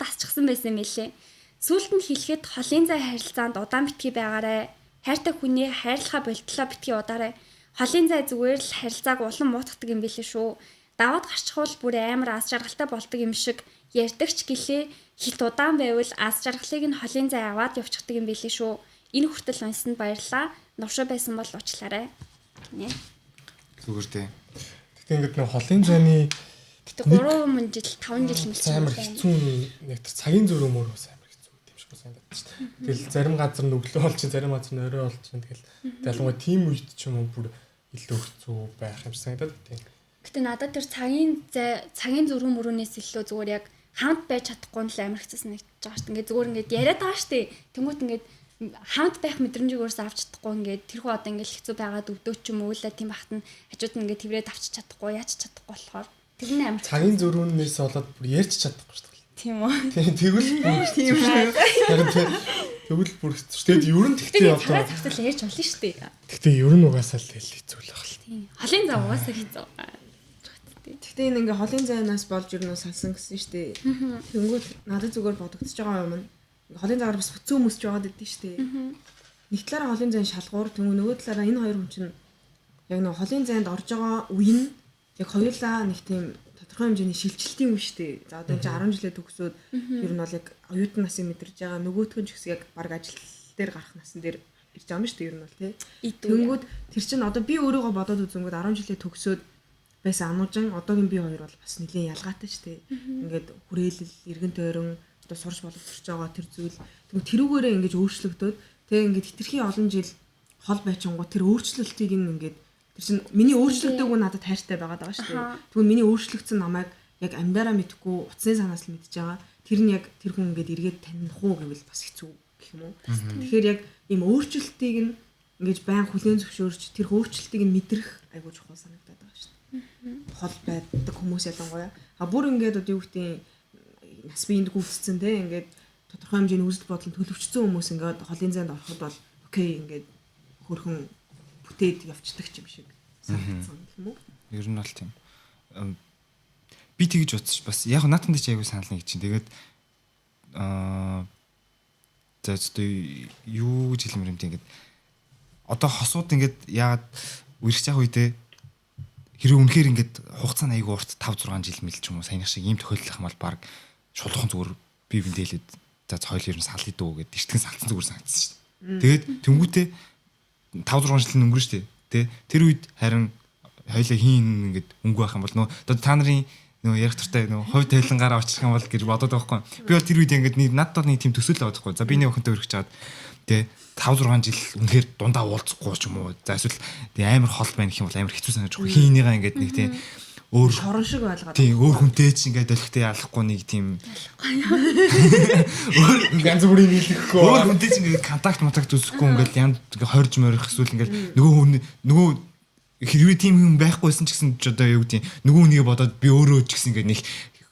тасчихсан байсан юм билээ. Сүүлд нь хэлэхэд холын зай харилцаанд удаан битгий байгаарай. Хайртай хүнээ хайрлахаа болтлоо битгий удаарай. Холын зай зүгээр л харилцааг улам муутгадаг юм билээ шүү. Даваад гарчхуул бүр амар аз жаргалтай болдог юм шиг ярьдагч гэлээ хилт удаан байвал аз жаргалыг нь холын зай аваад явчихдаг юм билээ шүү. Энэ хүртэл унсанд баярлалаа. Нуршаа байсан бол уучлаарай. Гинэ. Зүгээр дээ. Гэтэ ингээд нэг холын зайны гэтэ 3 жил 5 жил мэлсэн амар хэцүү нэг тэр цагийн зөрүү мөр бас амар хэцүү юм шиг санагдаад шүү дээ. Тэгэл зарим газар нь өглөө болчих, зарим газар нь орой болчих. Тэгэл ялангуяа тийм үед ч юм уу бүр илүү хэцүү байх юм шиг санагдаад тийм. Гэтэ надад тэр цагийн зөрүү мөрүүнээс илүү зүгээр яг хамт байж чадахгүй нь л амар хэцүү санагдаж байгаа шүү дээ. Ингээд зүгээр ингээд яриад байгаа шүү дээ. Тэнгүүт ингээд хамт байх мэдрэмжийг өөрөөсөө авч чадахгүй ингээд тэрхүү одоо ингээд хэцүү байгаад өвдөө ч юм уу л тийм бахт нь хажууд нь ингээд тэрврээд авчиж чадахгүй яаж чадахгүй болохоор тэр нь амар цагийн зөрүүнээс болоод бүр ярьж чадахгүй шүү дээ. Тийм үү. Тийм тэгвэл бүр тийм шүү. Харин тэгвэл бүр хэцүү шүү. Тэгэд ер нь тэгтээ одоо цагаа завтал ярьж болно шүү дээ. Тэгтээ ер нь угаасаа л хэцүү л байх л. Тийм. Холын зав угаасаа хэцүү. Тэгтээ энэ ингээ холын зайнаас болж ер нь салсан гэсэн шүү дээ. Тэнгүүт надад зүгээр бодогдож байгаа юм нь холын зайгаар бас хэцүү хүмүүс ч байгаад идэв шүү дээ. Нэг талаараа холын зайн шалгуур, тэнгүү нөгөө талаараа энэ хоёр хүн чинь яг нэг холын зайнд орж байгаа үе нь яг хоёулаа нэг тийм тодорхой хэмжээний шилжилтийн үе шүү дээ. За одоо энэ чинь 10 жилээ төгсөөд ер нь бол яг оюутан насын мэдэрж байгаа нөгөөх нь ч гэсэн яг баг ажил дээр гарах насан дээр ирж байгаа юм шүү дээ ер нь бол тий. Тэнгүүд тэр чинь одоо би өөрийгөө бодоод үзэнгүүд 10 жилээ төгсөөд байсан ануужин одоогийн би хоёр бол бас нэлээд ялгаатай шүү дээ. Ингээд хүрээлэл, эргэн тойрон одоо сурч боловсрч байгаа тэр зүйл тэгвэл тэрүүгээрээ ингэж өөрчлөгдөөд тэгээ ингээд хитрхи олон жил хол байчингуу тэр өөрчлөлтийг ингээд тэр чинь миний өөрчлөгдөөгүй надад хайртай байгаад байгаа шүү дээ. Тэгвэл миний өөрчлөгдсөн намайг яг амьдараа мэдэхгүй утасны санаас л мэдж байгаа. Тэр нь яг тэр хүн ингээд эргээд таних уу гэвэл бас хэцүү гэх юм уу. Тэгэхээр яг ийм өөрчлөлтийг нь ингэж байн хүлээн зөвшөөрч тэр өөрчлөлтийг нь мэдрэх айгуу чухал санагдаад байгаа шүү дээ. Хол байдаг хүмүүс ялангуяа а бүр ингээд одоо юу гэдэг нас биеинд гүйцэтсэн те ингээд тодорхой хэмжээний үзэл бодол төлөвчсөн хүмүүс ингээд холын зайд ороход бол окей ингээд хөрхөн бүтээд явцдаг юм шиг санагдсан юм уу? Ер нь бол тийм. Би тэгж бодчих бас яг наатан дээр ч айгүй санал нэг чинь тэгээд за одоо юу гэж хэлмээр юм тийм ингээд одоо хосууд ингээд яагаад үерхэж явах үедээ хэрэг үнэхээр ингээд хугацаа нь айгүй урт 5 6 жил мэл ч юм уу саяных шиг ийм тохиолдол юм бол баг шулуухан зүгээр би биндээ хэлээд за цойл ер нь салъя дөө гэд эртгэн салцсан зүгээр санагдсан шүү дээ. Тэгээд тэнгүүтээ 5 6 жил нь өнгөрнө шүү дээ. Тэ тэр үед харин хоёлаа хийн ингээд өнгө байх юм бол нөө одоо та нарын Нөгөө ярих туртай нөгөө хувь тавилангаараа очих юм бол гэж бодоод байгаа байхгүй. Би бол тэр үед ингээд нэг надад бол нэг тийм төсөөл аваад байхгүй. За би нэг охинтой өргөж чаад тий 5 6 жил үнэхээр дундаа уулзахгүй ч юм уу. За эсвэл тий амар хол байна гэх юм бол амар хэцүү санаж байгаа. Хийнийгаа ингээд нэг тий өөр Шорон шиг ойлгоод. тий өөр хүнтэй ч ингээд олигтой ялахгүй нэг тийм өөр Янз бүрийн нийлэхгүй. өөр хүнтэй ч ингээд контакт контакт үүсэхгүй ингээд янд ингээд хорж морих эсвэл ингээд нөгөө хүн нөгөө хэрвээ тийм хүн байхгүйсэн ч гэсэн ч одоо юу гэдэг нөгөө хүнийг бодоод би өөрөө ч гэсэн ингээд нэг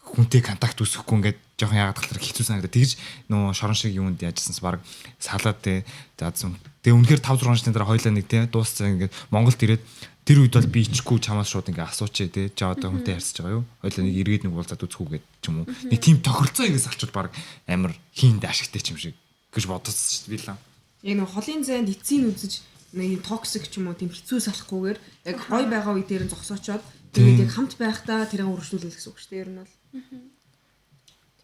хүнтэй контакт үүсэхгүй ингээд жоохон яагаад талаар хэцүү санагдаад тэгж нөгөө шорон шиг юунд яажсанс баг салаад те заасан. Тэгээ үнэхээр 5 6 жилийн дараа хоёлаа нэг те дууссан ингээд Монголд ирээд тэр үед бол би ичихгүй чамаас шууд ингээд асуучээ те чаа одоо хүнтэй ярьсаж байгаа юу? Хоёлаа нэг эргээд нэг уулзаад үзэх үү гэд ч юм уу. Нэг тийм тохиролцоо ингээд салчвал баг амар хийнд ашигтай ч юм шиг гэж бодсон шүү дээ би л. Яг нэг холын зайд эцсийн үзэж нэг юм токсик ч юм уу тийм хэцүү салахгүйгээр яг гой байгаа үе дээр нь зогсоочоод тэгээд яг хамт байхдаа тэрийг үргэлжлүүлэх гэсэн үг шүү дээ ер нь бол.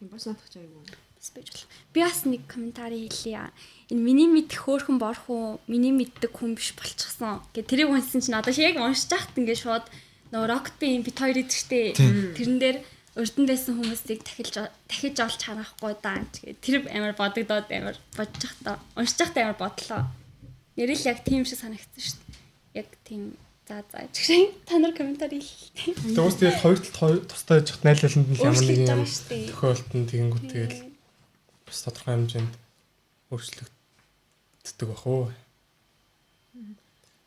Тийм бас наадах ч аягүй. Бас байж болох. Би бас нэг комментари хэлье. Энэ миний мэдэх хөөхөн борхуу, миний мэддэг хүн биш болчихсон. Гэ тэрийг уншсан чинь одоо яг уншиж байхад ингээд шууд нөгөө Rocket Bean бит хоёр идэг штэ. Тэрэн дээр урд нь байсан хүмүүсийг дахиж олж харахгүй даа гэж. Тэр амар бодогдоод амар бодож байхдаа уншиж байхдаа амар бодлоо. Нэрэл яг тийм шиг санагдсан штэ. Яг тийм за за чигшээ та нар комментари хэлээ. Тэгээ ус тэгээд хоёр талд хоёр тустай яж хат найлаланд нь ямар нэг Өөрчлөгдөж юм байгаа шүү дээ. тохиолдсон тэгэнгүүт тэгэл бас тодорхой хэмжээнд өөрчлөгддөг бах уу.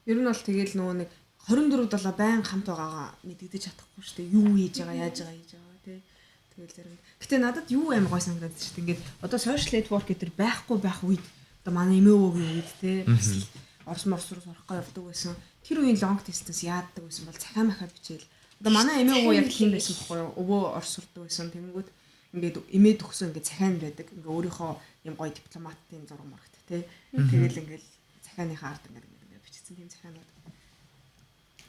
Ер нь бол тэгэл нөгөө нэг 24 7 байн хамт байгаагаа мэдэгдэж чадахгүй шүү дээ. Юу хийж байгаа, яаж байгаа, хийж байгаа тий. Тэгэл зарим. Гэтэ надад юу аим гой санагдаад шүү дээ. Ингээд одоо social network гэдэг байхгүй байх үед одоо манай эмээ өвөгийн үед тий бас л Орос морс руу сурах гай явдаг байсан. Тэр үеийн long distance яадаг байсан бол цахиа махаа бичээл. Одоо манай эмээ өвөө яг тийм байсан бохгүй юу? Өвөө Орос сурдаг байсан. Тэнгүүд ингээд эмээд өгсөн ингээд цахиан байдаг. Ингээд өөрийнхөө юм гоё дипломатын зураг мурагт тий. Тэгэл ингээд цахианыхаа ард ингээд ингээд бичсэн тийм цахианууд.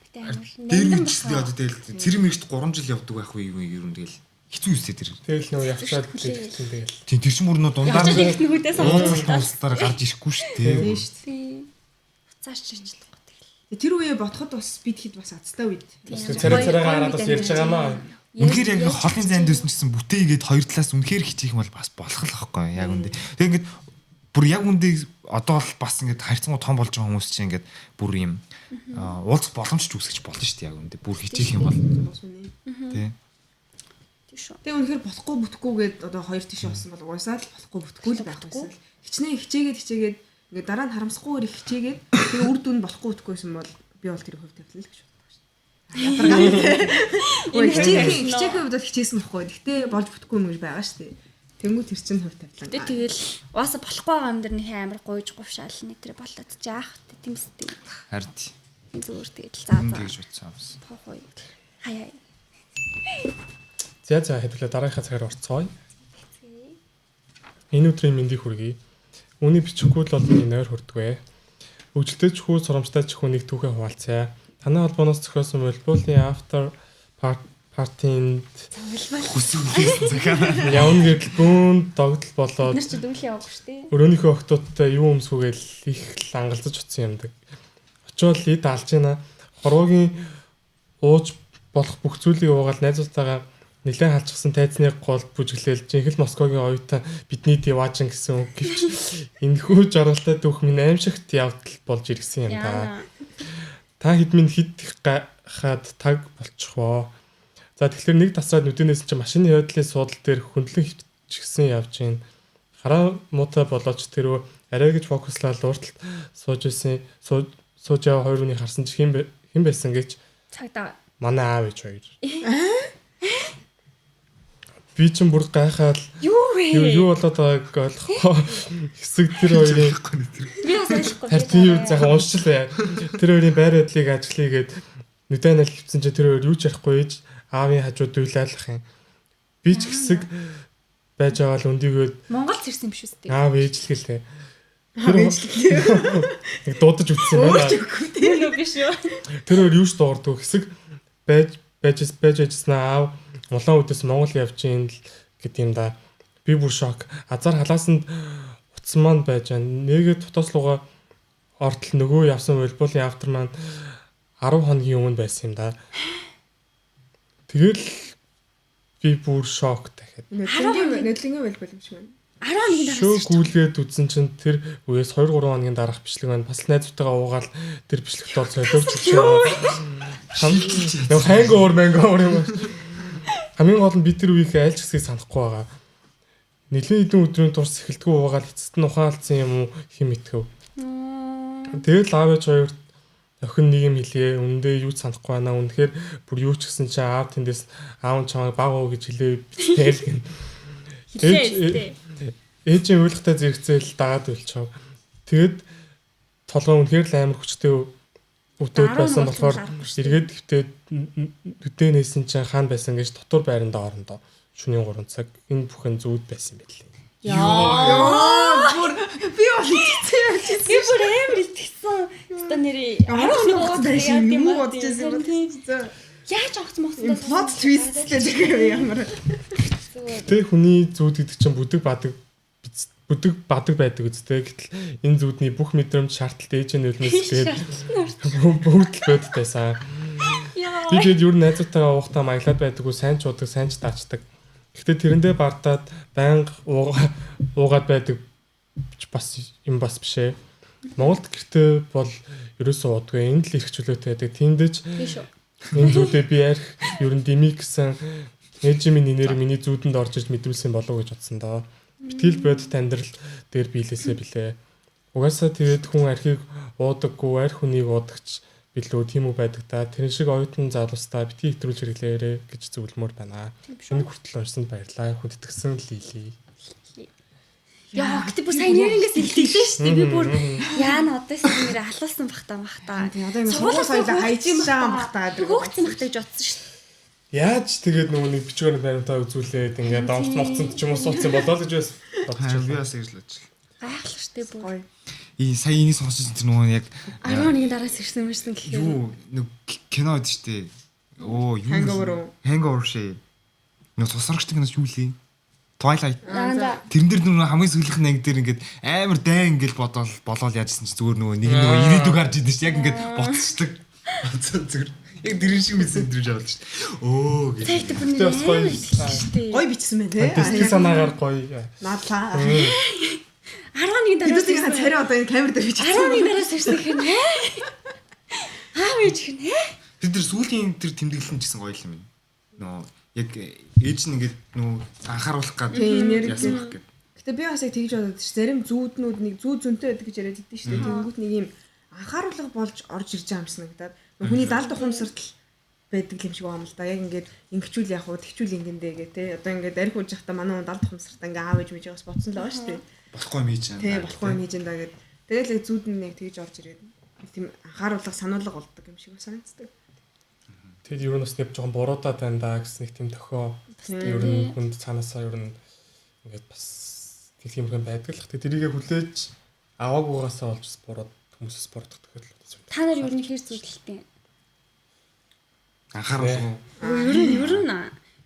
Гэтэ амар Дээр нандин үчтэй баха. одоо тэгэл цэрэг мэрэгт 3 жил явдаг байх үе юм ер нь тэгэл хэцүү юустэй тэр. Тэгэл нөгөө явцаад тэгсэн тэгэл. Тийм тэр чинь бүр нөө дундаар Явчаад ихт нүгүүдээ уулзалт сонссон. уулзалтаар гарч ирэхгүй шүү дээ. Тийм шүү дээ. Тийм. Уцаарч ирж чадахгүй тэгэл. Тэр үеэ бодоход бас бид хэд бас азтай үед. Бас царай царайгаа хараад бас ярьж байгаа маа. Үнэхээр яг нэг холын зайд байсан ч гэсэн бүтээгээд хоёр талаас үнэхээр хичээх юм бол бас болох л байхгүй яг үндэ. Тэгээ ингээд бүр яг үндэ одоо л бас ингээд харьцангуй том болж байгаа хүмүүс чинь ингээд бүр юм уулзах боломж ч үүсгэж болно шүү дээ яг үндэ. Бүр хичээх юм бол Бас үнэ. тий. Тийм шүү. Тэгээ үнэхээр болохгүй бүтэхгүй гээд одоо хоёр тийш болсон бол угаасаа л болохгүй бүтэхгүй л байх байсан л. Хичнээн хичээгээд хичээгээд ингээд дараа нь харамсахгүйгээр их хичээгээд тэгээ үр дүн болохгүй бүтэхгүй байсан бол би бол тэр хөв тавилна л гэж боддог шүү дээ. Ядаргаа. Ой хичээхийн хичээхийн хувьд бол хичээсэн бохгүй. Гэхдээ болж бүтэхгүй юм гэж байгаа шүү дээ. Тэнгүү тэр чинь хөв тавилан. Гэтэ тэгэл угаасаа болохгүй байгаа юм дэр нэг амар гуйж говшаал нэг тэр болоод ч яах вэ тийм үстэй. Харин Зүгээр тэгэл за за. тэгж утсан бас. Похуй. Хаяа. За за хэдүүлээ дараагийнхаа цагаар орцгоё. Энэ өдрийн мэндийг хүргэе. Үүний бичихгүй л бол миний нойр хүрдгвэ. Хөгжилтэй ч хүү сурамжтай ч хүү нэг түүхээ хуваалцъя. Танай холбооноос зохиосон волейболын after party-нд Хүсвэлээс захиа. явна гэдэл бүүн догдол болоод Бид нар чи дүүлийн яваагүй шүү дээ. өрөөнийхөө охтуудтай юу өмсгүүгээл их л ангалзаж утсан юмдаг. Очоод эд алж гинэ. Хорвоогийн ууж болох бүх зүйлийг уугаал найзуудтайгаа нэлээд халчихсан тайзны гол бүжиглээл жинхэл Москвагийн оюутан бидний диваажин гэсэн үг гэвч энэхүү жаргалтай түүх минь аимшигт явдал болж иргсэн юм да. Яана. Та хэд минь хэд их гайхаад таг болчихвоо. За тэгэхээр нэг тасраад нүдэнээс чинь машины хойдлын суудал дээр хөндлөн хөвчгсөн явж гин. Хараа муутай болооч тэрөө арай гэж фокуслаад урталт сууж исэн сууж яваа хоёр хүний харсан чи хэн байсан гэж Цагдаа. манай аав ээж хоёр. Би чинь бүр гайхаад Юу вэ? юу юу болоод байгааг ойлгохгүй хэсэг тэр хоёрын Би бас ойлгохгүй. Харин тийм юу захан уншчихлаа. Тэр хоёрын байр байдлыг ажиглая гээд нүдэн аль хөвцөн чи тэр хоёр юу ч ярихгүй ээж аавын хажууд уйлаалах юм. Би ч хэсэг байж байгаа л өндийгөө Монгол зэрсэн юм шүү дээ. аав ээж л гэлээ. Тэр нэг дуудаж үтсэн юм байна. Тэр нөө биш юу? Тэр хоёр юу ч дуурдгүй хэсэг байж байж байж ажилласан аав улаан үдээс Монгол явж ийн л гэдэг юм да. Би бүр шок. Азар халаасанд утсан маань байж байна. Нэгэд дотоос лугаа ортол нөгөө явсан волейболын автор маань 10 хоногийн өмнө байсан юм да. Тэгэл Би бүр шок дахиад. Нөдлөнгийн болбол юм шиг байна. 11 дараас. Шөө гүйлгээд үзсэн чинь тэр үеэс 2 3 хоногийн дараах бичлэг байна. Бас найзуудтайгаа уугаал тэр бичлэгт бол солиорч өгсөн. Нөө hangover mangover юм. Хамгийн гол нь би тэр үеийнхээ аль ч хэсгийг санахгүй байгаа. Нэлээд хэдэн өдрийн турш сэрхэлдэггүй уугаал эцэст нь ухаан алдсан юм уу хэм мэтгэв. Тэгэл аав ээж хоёрт охин нэг юм хэлье. Үндэ юу ч санахгүй байна. Үнэхээр бүр юу ч гэсэн чинь аав тэндээс аав нь чамайг баг уу гэж хэлээ тэгэл гин. Ээжийн уйлгатай зэрэгцээл дагаад үлчв. Тэгэд толгой үнэхээр л амар хүчтэй өвдөд байсан болохоор эргээд хэвтээд нүдээ нээсэн чинь хаана байсан гэж дотор байрандаа орондоо шөнийн 3 цаг энэ бүхэн зүүд байсан байлээ. Яа, бүр би бол итгэсэн юм чи. Би бүр амар итгэсэн. Өстө нэрээ 11 байсан юм уу бодож байсан юм. Яаж огц могцсон plot twist гэдэг юм ямар. Тэ хүний зүүд гэдэг чинь бүдэг бадаг бүдэг бадаг байдаг үстэй. Гэтэл энэ зүүдний бүх мэдрэмж шаардлагатай ээжийн нөлмөөс тэгээд бүгд л бодд байсан. Би тэгээд ер нь найзуудтайгаа уухтаа маяглаад байдаггүй, сайн ч уудаг, сайн ч даачдаг. Гэхдээ тэрэндээ бардаад байнга уугаад байдаг бас юм бас биш ээ. Монголд гэртээ бол ерөөсөө уудгүй. Энд л эрх чөлөөтэй байдаг. Тэндэж энэ зүүдээ би арх ер нь дэмий гэсэн ээжийн минь нэр миний зүүдэнд орж ирж мэдрүүлсэн болов гэж бодсон доо. Битгийл бодит амьдрал дээр биелээсээ билээ. Угаасаа тэгээд хүн архийг уудаггүй, арх хүнийг уудагч билүү тийм үү байдаг та. Тэрэн шиг оюутан залуустаа битгий хэтрүүлж хэрэглээрэй гэж зөвлөмөр байна. Энэ хүртэл уншсанд баярлалаа. Хүндэтгсэн Лили. Яа, гэтээ бүр сайн нэрнгээс илтгэлээ шүү дээ. Би бүр яана одоо нэр алуулсан бах та мах та. Одоо юм сургууль соёлоо хайж байгаа бах та. Хөөгцсөн бах та гэж бодсон шүү дээ. Яаж тэгээд нөгөө нэг бичгээр баримтаа үзүүлээд ингээд онц моцсонд ч юм уу сууцсан болоо л гэж бас бодчихлоо. Би бас ингэж л бодлоо. Гайхлаа шүү дээ бүр. Ий сая энийг сонссон тэр нөгөө яг 11 дараас ирсэн юмшсэн гэхээр юу нэг кино байд шүү дээ. Оо юу Hangover уу? Hangover шээ. Нөгөө тусрагчтай киноч юу лээ? Twilight. Тэрэн Тэрэн дээр нөгөө хамгийн сүүлийнх нь анги дээр ингээд амар дайн ингээд бодоол болоол яажсэн чи зүгээр нөгөө нэг нөгөө ирээдүг харж идэв чи яг ингээд ботцдаг. Зүгээр яг тэрэн шиг мэдсэн дэрж авал шүү дээ. Өө гэж. Цагт бүр нэр гоё шүү дээ. Гоё бичсэн байна те. Сэтгэл санаагаар гоё. Наадлаа. 11 дараас ирсэн. Царай одоо энэ камер дээр бичсэн. 11 дараас ирсэн гэхээр нэ. Аав ээж гэх нэ. Тэр тэр сүүлийн тэр тэмдэглэл нь ч гэсэн гоё юм байна. Нөө яг ээж нь ингээд нөө анхааруулах гад яасан байх гээд. Гэтэ би бас яг тэгж бодод ш. Зарим зүүднүүд нэг зүү зөнтэй байдаг гэж яриад идэв шүү дээ. Тэнгүүт нэг юм анхааруулга болж орж ирж байгаа юм шиг санагдаад. Хүний далд ухамсартал байдаг юм шиг байгаа юм л да. Яг ингээд ингэчүүл яах вэ? Тэгчүүл ингэндэ гэ тэ. Одоо ингээд арх ууж байхдаа манай хүн далд ухамсартаа ингээ аав ээж мэж байгаас бодсон л байгаа шүү дээ. Болохгүй юм хийж байна. Тэ болохгүй юм хийж байна гэд. Тэгэл яг зүүд нь яг тэгж орж ирээд тийм анхааруулга сануулга болдог юм шиг санагддаг. Тэгэд ер нь бас нэг жоохон буруудаад байна да гэсэн нэг тийм тохио. Ер нь хүнд цаанаасаа ер нь ингээд бас тийм юм байдаг л. Тэгээд тэрийгэ хүлээж аваагүйгаасаа болж бас бурууд хүмүүсээс буруудах тохиолдол бас. Та нар ер нь хэр зүудэлтэй? Анхааруулга. Ер нь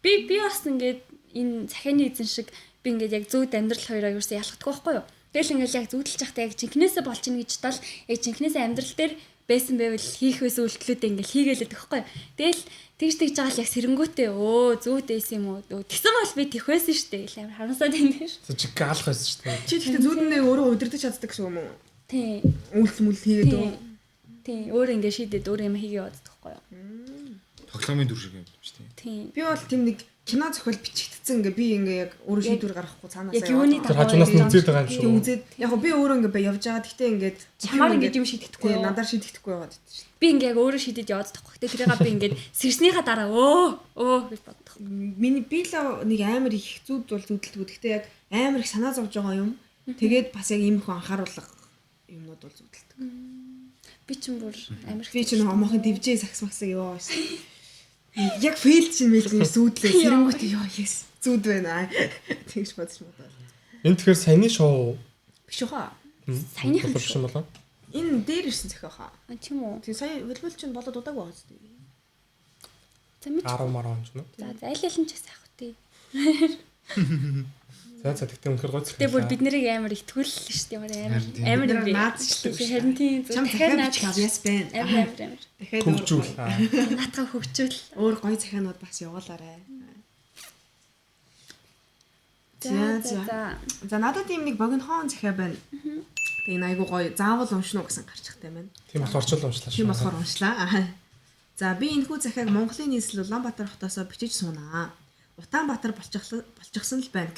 би бас ингээд энэ захианы эзэн шиг би ингээд яг зүүд амьдрал хоёроо ерөөсөө ялгадаг байхгүй юу? Тэгэл ингээд яг зүудэлж байхдаа яг жинкнээсээ болчихно гэж тал яг жинкнээсээ амьдрал дээр байсан байвал хийх байсан үйлдэлүүдээ ингээд хийгээл байдаг байхгүй юу? Тэгэл тэгж тэгж байгаа л яг сэрэнгүүтээ өө зүүд байсан юм уу? Тэгсэн бол би тех байсан шүү дээ. Амар харамсаад байна шүү. Чиг алах байсан шүү дээ. Чи тэгтээ зүүдэндээ өөрөө удирдах чаддаг гэсэн юм уу? Тийм. Үйлдэл мүл хийгээд үү? Тийм. Өөр ингээд шийдээд өөр юм хийгээ яваад байхгүй юу? Тоглоомын дүр шиг юм шүү дээ. Тийм. Би бол тийм нэг кино зохиол бичигдсэн ингээ би ингээ яг өөрөө шийдвэр гаргахгүй цаанаас яг юуны Тэр хажуунаас нь үзээд байгаа юм шүү. Тийм үзээд яг би өөрөө ингээ явж байгаа. Гэхдээ ингээд чамаар ингээ юм шийдэхгүй юу? Надаар шийдэхгүй яваад байдаг шүү. Би ингээ яг өөрөө шийдээд яваад тахгүй. Гэтэ тэрийг би ингээд сэрснийхаа дараа өө гэж боддог. Миний би л нэг амар их зүуд бол зүудэлтгүү. Гэхдээ яг амар их санаа зовж байгаа юм. Тэгээд бас яг ийм их анхааруулга юмнууд бол зүудэлдэг. Би ч юм бүр амар би ч нэг омоохон дивжээ сакс максаг ёо байсан. Яг фейл чинь мэл нэр зүүдлээ. Сэрэнгүүт ёо yes зүүд байна. Тэгж бодож бодвол. Энэ тэгэхээр саяны шоу биш хаа. Саяных биш юм болоо. Энэ дээр ирсэн зохио хаа. А тийм үү. Тийм сая хөлбөл чинь болоод удаагүй байгаа зү. За мэдгүй. 10 маран ч юм уу. За аль аль нь ч гэсэн ах тий. За за тэгтээ үнэхээр гоё Гэтэ бүр бид нарыг амар итгүүл шүү дээ. Амар амар юм би. Наазчлаа. Харин тийм чам дахиад бичих авьяас байна. Амар амар амар. Дахиад хөгжүүл. Наатгаа хөгжүүл. Өөр гоё захианууд бас явуулаарай. За за. За надад ийм нэг богинохон захиа байна. Тэгээ энэ айгуу гоё заавал уншина уу гэсэн гарчихтай байна. Тийм болохоор орчуул уншлаа шүү. Тийм болохоор уншлаа. За би энэхүү захиаг Монголын нийслэл Улаанбаатар хотоосоо бичиж суунаа. Утаанбаатар болчихсон л байна.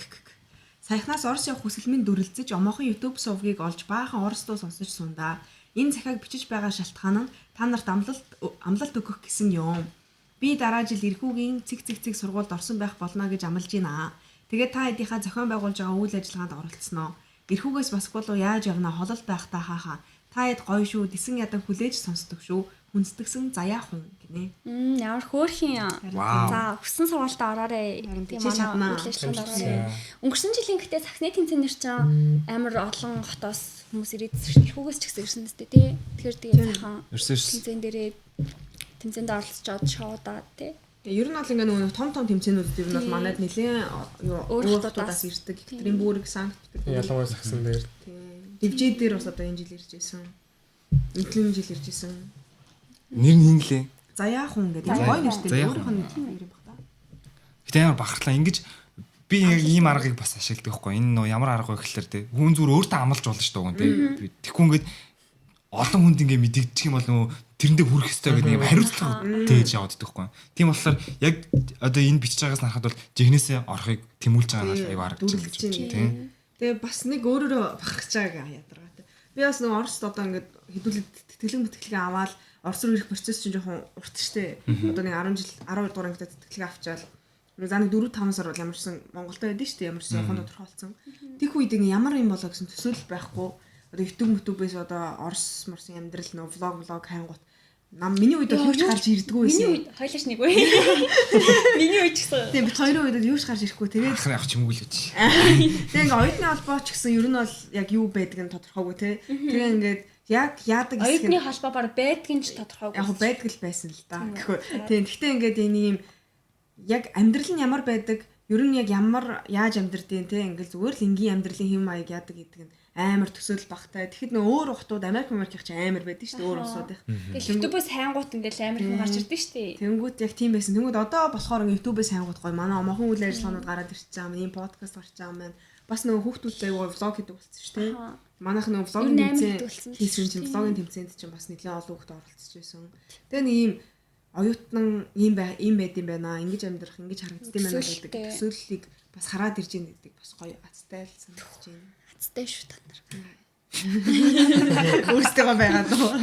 Саяхнаас Орос явах хүсэл минь дүрэлзэж омоохон YouTube сувгийг олж баахан орос дуу сонсож сундаа. Энэ захиаг бичиж байгаа шалтгаан нь та нарт амлалт өгөх гэсэн юм. Би дараа жил эрхүүгийн цэг цэг цэг сургуульд орсон байх болно гэж амлаж байна. Тэгээд та хэдийнхаа зохион байгуулж байгаа үйл ажиллагаанд оролцсноо. Эрхүүгээс Москва руу яаж явна холол байх та хаахаа. Та хэд гоё шүү, дисэн ядан хүлээж сонсдог шүү. Хүнцдгсэн заяа хүн гинэ. Ямар хөөрхөн юм. За хүссэн сургуультаа ороорой. Тийм манай үйл ажиллагаанд ороорой. Өнгөрсөн жилийн гэтээ саксны тэмцээнээр чинь амар олон хотоос хүмүүс ирээдсэн шүү. Эрхүүгээс ч гэсэн ирсэн мэт тий. Тэгэхээр тэгээ сайхан тэмцээн дээрээ тэмцээнд оролцоод шоудаа тий. Ер нь бол ингээ нөгөө том том тэмцээнүүдэд ер нь бол манайд нэлээд өөр хотуудаас ирдэг. Екатеринбург, Санкт-Петербург. Ялангуяа саксан дээр. Тийм. Дивжээ дээр бас одоо энэ жил ирж исэн. Энэтлэн жил ирж исэн. Нэр нь хинглээ. Заяа хүн гэдэг гоё нэртэй. Өөрийнх нь нэр юм бах та. Гэтэ амар бахархлаа. Ингэж би яг ийм аргыг бас ашигладаг байхгүй. Энэ нөө ямар арга вэ гэхэлэр те. Хүн зүгээр өөртөө амлаж болно шүү дээ уг нь те. Тэгэхгүй ингээд олон хүнд ингээ мэдэгдчих юм бол нөө тэрэндээ хүрэх ёстой гэдэг нэг хариуцлага тээж яваад идэх байхгүй. Тийм болохоор яг одоо энэ бичиж байгаас харахад бол жигнэсээ орохыг тэмүүлж байгаа нь аюу арга гэж бодож байна тийм. Тэгээ бас нэг өөрөөрөө бахархаж байгаа ядаргаатай. Би бас нөө Оросд одоо ингээд хэдүүлээд тэтгэлэг мэтгэлгээ аваад Орос руу ирэх процесс чинь жоохон урт штэ. Одоо нэг 10 жил 12 дугаар ангидаа тэтгэлэг авчаал за нэг 4-5 сар бол ямарсан Монголд байдэн штэ ямарсан явах тодорхой болсон. Тэх үед ингээ ямар юм болоо гэсэн төсөөлөл байхгүй. Одоо YouTube YouTube-ээс одоо Орос морсын амьдрал нөө влог хайнгуут нам миний үед бол юу ч гарч ирдэггүй байсан. Миний үед хоёлаач нэг үе. Миний үед ч гэсэн. Тийм бит хоёрын үед юу ч гарч ирэхгүй. Тэгээд яг чимгүй л үуч. Тэгээ ингээ оюутны холбоо ч гэсэн ер нь бол яг юу байдаг нь тодорхойгүй те. Тэгээ ингээд яг яадаг хэсэг нь оюутны холбоо баг байдг нь ч тодорхойгүй. Яг байдаг л байсан л да. Гэхүү. Тийм гэхдээ ингээд энэ юм яг амьдрал нь ямар байдаг, ер нь яг ямар яаж амьдрдیں те ингээл зүгээр л энгийн амьдралын хэм маяг яадаг гэдэг нь амар төсөөлөл багтай. Тэгэхэд нөө өөр хотууд Америк их ч амар байдаг шүү дээ өөр улсууд их. Тэгэл YouTube-ээс хайнгуут ингээл амар их гарч ирдэ шүү дээ. Тэнгүүт яг тийм байсан. Тэнгүүд одоо болохоор ингээ YouTube-ээс хайнгуут гоё. Манай омоохон үйл ажиллагаанууд гараад ирчихэж байгаа юм. Ийм подкаст гарч байгаа юм байна. Бас нөгөө хүүхдүүдтэй гоё влог хийдэг болсон шүү дээ. Манайх нөгөө влогийн тэмцээн хийсэн чинь влогийн тэмцээнд чинь бас нэлээд олон хүүхд оролцож байсан. Тэгээ нэг ийм оюутан ийм байд юм байна. Ингэж амьдрах, ингэж харагддаг юм байна гэдэг төсөөллийг бас хараад ирж ийн гэдэг бас гоё азтай л санагдаж байна. Азтай шүү та нар. Өөрсдөө байгаад уу.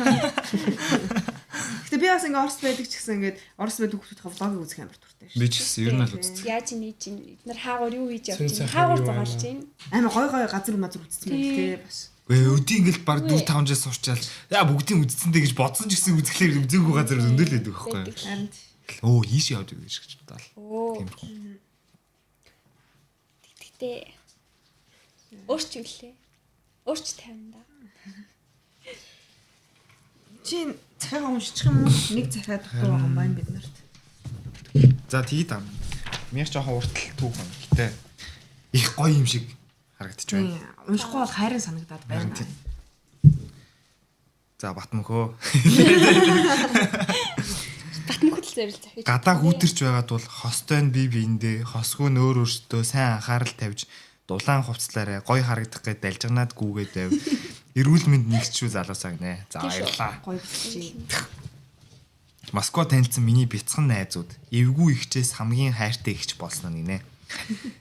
Гэтэ би бас ингээ Орос байдаг ч гэсэн ингээд Орос байдаг хүүхдүүдийн влогийг үзэх амар дуртай шүү. Би ч гэсэн ер нь л үздэг. Яаж нээж ин эд нар хаагур юу хийж явж байна? Хаагур зугаалж байна. Амар гой гой газар мазар үзсэн байх тий бас. Гэ өдий ингээл баг 4 5 жил сурчаал. Яа бүгдийг үзсэн дээ гэж бодсон ч гэсэн үзэхлээр үзээгүй газар зөндөл байдаг байхгүй. Харин өө ийш явж байгаа гэж бодоол. Тиймэрхүү. Тэгтээ өөрч үлээ. Өөрч тавина да. Чи захиагаа уншчих юм уу? Нэг захиа дутуу байгаа юм байна бид нарт. За тэгээд ам. Минийх жоохон уртал түүх юм. Гэтэ их гоё юм шиг харагдчих байна. Уншихгүй бол хайрын санагдаад байна. За Батмөнхөө. Батмөнхөд л зориул захиж. Гадаа хүүтэрч байгаад бол хостой нь бие биендээ хосгүй нь өөр өөртөө сайн анхаарал тавьж дулаан хувцлаарай гоё харагдах гээд далжигнаад гүгээд байв. Эрүүл мэнд нэгчүү залуусаа гинэ. За баярлаа. Гоё бичиж. Москва танилцсан миний бяцхан найзууд эвгүй ихчээс хамгийн хайртай ихч болсон гинэ.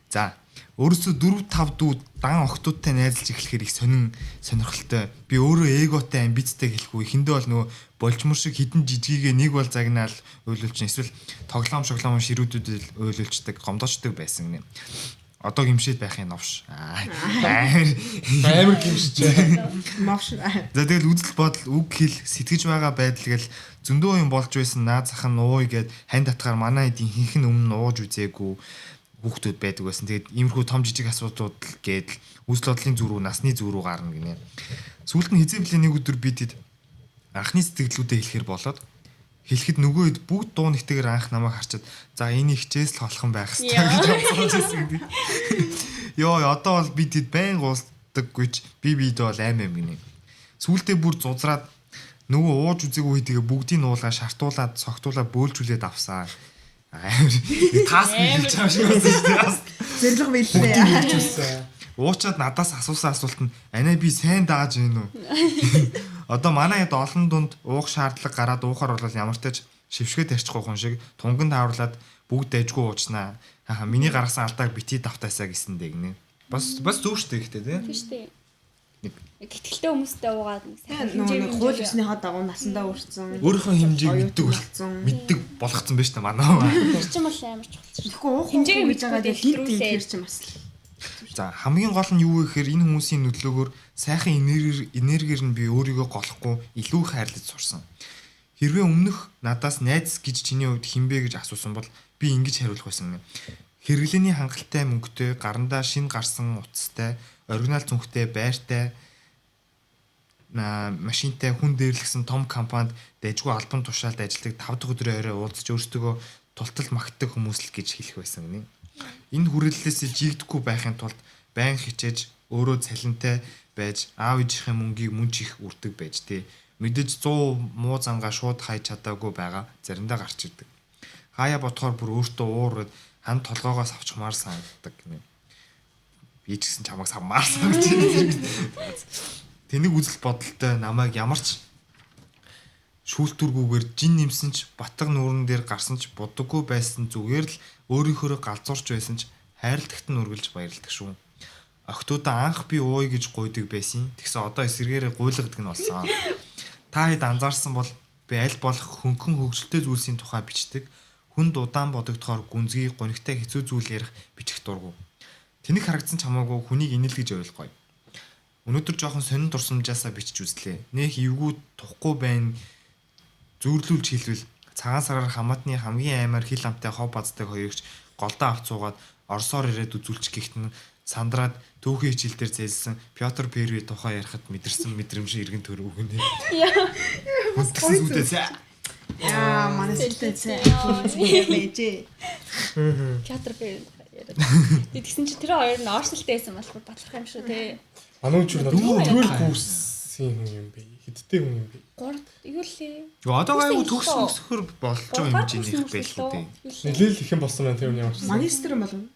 За өөрөөсөө 4 5 дүү дан охтуудтай найзалж эхлэхээр их сонин сонирхолтой. Би өөрөө эготой, амбицтай хэлэхгүй. Эхэндээ бол нөгөө болжмор шиг хідэн жижигээ нэг бол загнаал уйлуулчин эсвэл тоглоом шоглоом ширүүдүүдэд уйлуулчдаг, гомдоочдөг байсан гинэ. Одоо гимшээд байхын новш. Амар гимшиж. Новш. За тэгэл үзэл бодол, үг хэл, сэтгэж байгаа байдал гэл зөндөө юм болж байсан. Наа зах нь ууй гэд хань татгаар манай эдийн хинхэн өмнө нууж үзээгүй хүүхдүүд байдаг байсан. Тэгээд иймэрхүү том жижиг асуудлууд л гээд үзэл бодлын зүрүү, насны зүрүү гарна гинэ. Сүүлд нь хизээ блэ нэг өдөр бид хэд анхны сэтгэлдүүдээ хэлэхээр болоод хэлэхэд нөгөө хэд бүгд дуу нэгтэйгээр анх намайг харчаад за энэ ихчээс л холхон байх хэрэгтэй гэж бодсон байсан гэдэг. Йоо одоо бол бид хэд байн уулздаггүй ч би бид бол аим аим гинэ. Сүүлдээ бүр зузраад нөгөө ууж үзээгүй хэдийгээ бүгдийг нуулгаа шартуулаад согтуулаад бөөлжүүлээд авсан. Амар таск хэлж байгаа юм шиг байсан шүү дээ. Зэрлэг билээ. Хөгжүүлсэн. Уучаад надаас асуусан асуулт нь анаа би сайн дааж гин үү? Одоо манай хэд олон дунд уух шаардлага гараад уухаар бол ямар ч тач шившгэ тарчихгүй хүн шиг тунган тааварлаад бүгд дайжгүй уучнаа. Хаха миний гаргасан алдааг бити давтаасаа гэсэн дээ гинэ. Бас бас зөв штэ гэхдээ тий. Тийм шүү дээ. Нэг. Итгэлтэй хүмүүстэй уугаад нэг сайн Нөгөө нэг хууль ёсныхаа дагуу насандаа үрцэн. Өөрийнхөө хэмжээг мэддэг бол болсон. мэддэг болгоцсон байж та манай. Тэр чинь бол амар чухал шүү. Тэгэхгүй уух Хэмжээг хэмжээг гэж байгаа мэдгүй гинт дэлгэрүүлээд. инхээр чинь бас л. За хамгийн гол нь юу вэ гэхээр энэ хүмүүсийн нөлөөгөөр сайхан энергиэр нь би өөрийгөө голохгүй илүү их хайрлаж сурсан. Хэрвээ өмнөх надаас найз гэж чиний хувьд хинбэ гэж асуусан бол би ингэж хариулах байсан юм. Хэрэглээний хангалттай мөнгөтэй, гарандаа шин гарсан утастай, оригинал зүнхтэй, байртай, машинтай хүн дээрлэгсэн том компанид дайжгүй албан тушаалд ажилладаг 5 дахь өдрийн орой уулзаж өөрсдөө тултал магтдаг хүмүүс л гэж хэлэх байсан гинэ. Энэ хүрээллээс жигдэхгүй байхын тулд байн хичээж өөрөө цалинтай байж аав ээжийнхээ мөнгийг мөн ч их үрдэг байж тээ. Мэдээж 100 муу зангаа шууд хайж чадаагүй байгаа заримдаа гарч ирдэг. Хаяа бодохоор бүр өөртөө уураад хан толгоогоос авчмаар санагддаг гинэ. Би ч гэсэн чамайг савмаар санагдаж байна. Тэнэг үзэл бодолтой намайг ямар ч шүүлтүргүүгээр жин нэмсэн ч батга нүүрэн дээр гарсан ч бодоггүй байсан зүгээр л өөрийнхөөрөө галзуурч байсан ч хайрладагт нь үргэлж баярладаг шүү. Охтуудаа анх би ууя гэж гуйдаг байсан. Тэгсэн одоо эсэргээрээ гуйлагдаг нь болсон. Та хэд анзаарсан бол би аль болох хөнгөн хөгжилтэй зүйлсийн тухай бичдэг. Хүнд удаан бодогдохоор гүнзгий гунигтай хэцүү зүйл ярих бичих дургу. Тэнэг харагдсан ч хамаагүй хүнийг инэл гэж ойлгоё. Өнөөдөр жоохон сонин дурсамжаасаа бичиж үзлээ. Нэх эвгүй тухгүй байна зүүрлүүлж хэлвэл цагаан сараар хамаатны хамгийн аймаар хил амтай хов баздаг хоёрч голдоо авч суугаад Оросоор ирээд үзүүлчих гихт нь сандраад түүхийн хичээл дээр зээлсэн Пётр Первый тухай ярихад мэдэрсэн мэдрэмж иргэн төр өгнө. Яа. Хүндсэн зүудээ. Яа, манай сүлтэй бэжээ. Пётр Первый яриад. Тэгсэн чинь тэр хоёр нь Орсолтой байсан болохоор батлах юм шүү те. Манай үчир надад Дүү дөрөв хоёр. курсын хүн юм бэ? Хэдтэй хүн юм бэ? 3 юу лээ? Одоо гайгүй төгс Курсын өсөхөр болж байгаа хэмжээнийх байлгүй дээ. Нилээл их юм болсон байна тэр хүний ямар ч. Магистр юм болов уу?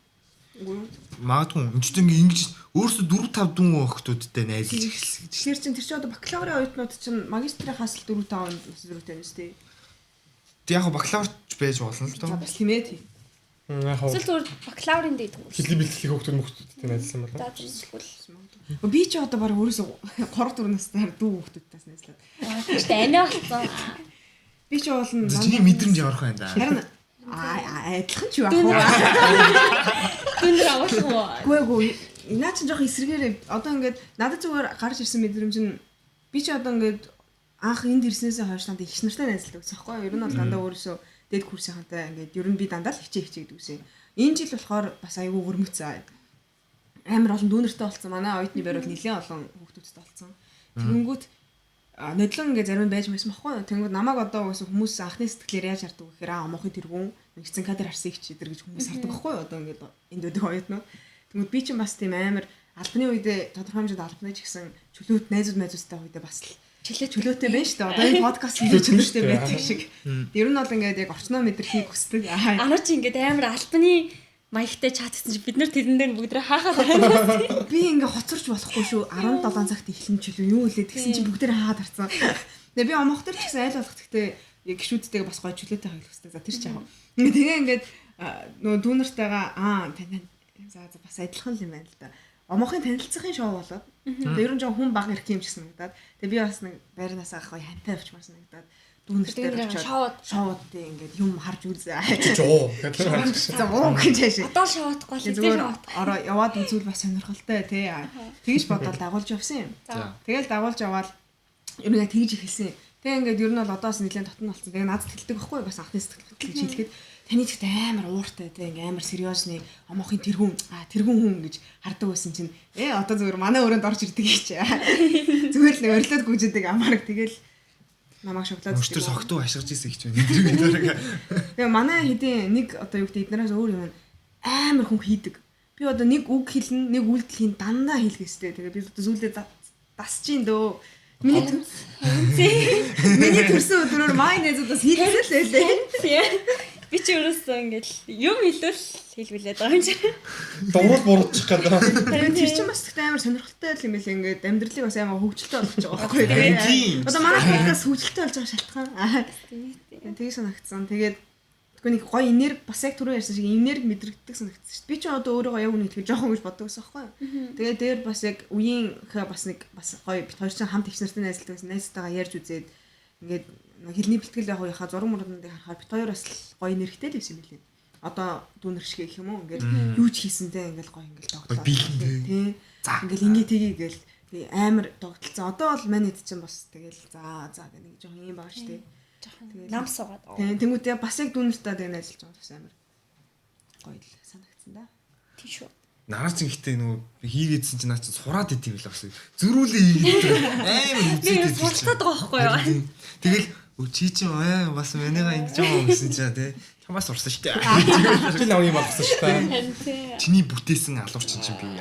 Үгүй юу? Магадгүй энэ ч ингэ ингэж өөрсдөө 4 5 дүүн охтуудтай найзалж эхэлсэн гэж. Тэгэхээр чин тэр чинь одоо бакалаврын оюутнууд чинь магистрийнхаас л 4 5 нас зөрүүтэй юм шүү дээ. Тэг яг бакалаврч байж болно л За доо. бас тийм ээ тий. Яг хав Эсвэл зүгээр бакалаврын дэд курс. хэлний бэлтгэлийн хүүхдүүд мөхтүүдтэй найзлсан болов. За зөвшөөрөл. Би ч одоо баг өөрөөсөө 3 4 настай дүү хүүхдүүдээс найзлаад. Тэгвэл аниа болсон. Би ч уулна. Чиний мэдрэмж ямар хөө юм да. Харин аа адилхан ч юу ах вэ? Дүнэр агуулах уу? Үгүй үгүй. Наа чи жоох эсрэгээрээ одоо ингээд надад зүгээр гарч ирсэн мэдрэмж нь би ч одоо ингээд анх энд ирснээсээ хойш дандаа их нартай найзалдаг гэсэн байхгүй юу? Ер нь бол дандаа өөрөөсөө дээд курсынхантай ингээд ер нь би дандаа л хичээ хичээ гэдэг үсэн. Энэ жил болохоор бас айгүй өрмөцөө. Амар олон дүүнертэй болсон. Манай оюутны байр бол нэлээд олон хүүхдүүдтэй болсон. Тэгэнгүүт нодлон ингээд зарим нь байж байсан байхгүй юу? Тэнгүүд намайг одоо угаасаа хүмүүс анхны сэтгэлээр яаж хардаг вэ гэхээр аа мохын тэргүүн нэгцэн кадр харсан их чи дэр гэж хүмүүс хардаг байхгүй юу? Одоо ингээд энд байдаг оюутнууд. Тэнгүүд би чинь бас тийм амар албаны үедээ тодорхой хэмжээнд албаны ч гэсэн чөлөөт найзууд найзуудтай үедээ бас л чөлөөтэй байна шүү дээ. Одоо энэ подкаст ингээд чөлөөтэй байдаг шиг. Ер нь бол ингээд яг орчноо мэдрэхийг хүсдэг. Аа Ануу чи ингээд амар албаны маягтай чат гэсэн чи бид нар тэрэн дээр бүгд хаахаад байна. би ингээ хоцорч болохгүй шүү. 17 цагт эхлэн чөлөө юу үлээ тэгсэн чи бүгдээр хаад харцсан. Тэгээ би омох төр ч гэсэн айл болох гэхдээ гişүүдтэйгээ бас гоё чөлөөтэй хойлох хэрэгтэй. За тэр ч яах. Ингээ тэгээ ингээд нөгөө дүүнартайгаа аа тань за за бас адилхан л юм байна л да. Омохын танилцахын шоу болоод. Тэгээ ер нь жоо хүн баг ирэх юм шиг санагдаад. Тэгээ би бас нэг байрнаас авах гоё хамтаа авчмаар санагдаад дүүнэртэй Дүүнэрээ очиод шоуд. шоудын ингээд юм харж үзээ. Жоо гэдэг. За уу гэж яашаа. Одоо шоудахгүй л Тэгээ тэр зүгээр шоуд. ороо яваад үзвэл бас сонирхолтой тий. Тэгэж бодоод дагуулж явсан юм. За. Тэгэл дагуулж яваал ер нь яг тэгж эхэлсэн. Тэгээ ингээд ер нь бол одоос нэлээд дотн болсон. Тэгээ надад хэлдэг байхгүй юу? Бас анхны сэтгэл хөдлөл гэж хэлэхэд таны ч ихтэй амар ууртай тий ингээ амар сериосны омоохын тэргүүн а тэргүүн хүн гэж хардаг байсан чинь одоо зүгээр манай өрөөнд орж ирдэг гэж. Зүгээр л нэг орилоод гүйжэдэг амарг тэгэл намайг шоглоод. Өчтөр согтуу ашиглаж ирсэн гэж байна. Тэгээ манай хэдийн нэг одоо юу гэдэг эднээс өөр юм амар хүн хийдэг. Би одоо нэг үг хэлнэ, нэг үйлдэл хийн дандаа хэлэх ёстой. Тэгээ би одоо зүйлдээ дасчихин дөө. Миний төрсөн өдрөөр май найзуудаас хийлсэн л байлээ. Би чи ерөөсөө ингээл юм хэлвэл хэлвэлээд байгаа юм чи. Дуурал буурчих гэдэг. Харин тэр чинь бас ихтэй амар сонирхолтой юм билээ ингээд амьдралыг бас амар хөгжилтэй болгож байгаа байхгүй тий. Одоо манай подкаст хөгжилтэй болж байгаа шалтгаан. Тэгээ санагдсан. Тэгээд тэгэхгүй нэг гоё энерги бас яг түрүү ярьсан шиг энерги мэдрэгддэг санагдсан шүү дээ. Би ч одоо өөрийгөө яг үнэ хэлэхэд жоохон гэж боддог байсан байхгүй юу. Тэгээ дээр бас яг үеийнхээ бас нэг бас гоё бит хоёр чинь хамт их нартай найзалдаг байсан. Найзтайгаа ярьж үзээд ингээд хэлний бэлтгэл яг яхаа зураг муруудыг харахаар бит хоёр бас гоё энергитэй л байсан юм билээ. Одоо дүүнер шиг гэх юм уу ингээд юу ч хийсэнтэй ингээд гоё ингээд тогтлоо. Тий. Ингээд ингээ тгий гээл амар тогтолцсон. Одоо бол манайд чинь бас тэгэл за за гэх нэг жоохон юм байгаа шүү дээ. Жоохон нам суугаад. Тийм тэнгуүтээ бас яг дүүнертэй тэгээ найзалж байгаа бас амар гоё л санагдсан да. Тийм шүү. Нараа чинь гэхдээ нөгөө хийгээдсэн чинь наа чинь сураад идэв юм л бас. Зөрүүлээ хийгээд амар үзээд идэв. Суралцаад байгаа байхгүй юу? Тэгэл чи чинь бас манайгаа ингэж байгаа гэсэн чинь тий. Чамаас сурсан шүү дээ. Чи намайг юм болгосон шүү дээ. Чиний бүтээсэн алуур чинь чи би.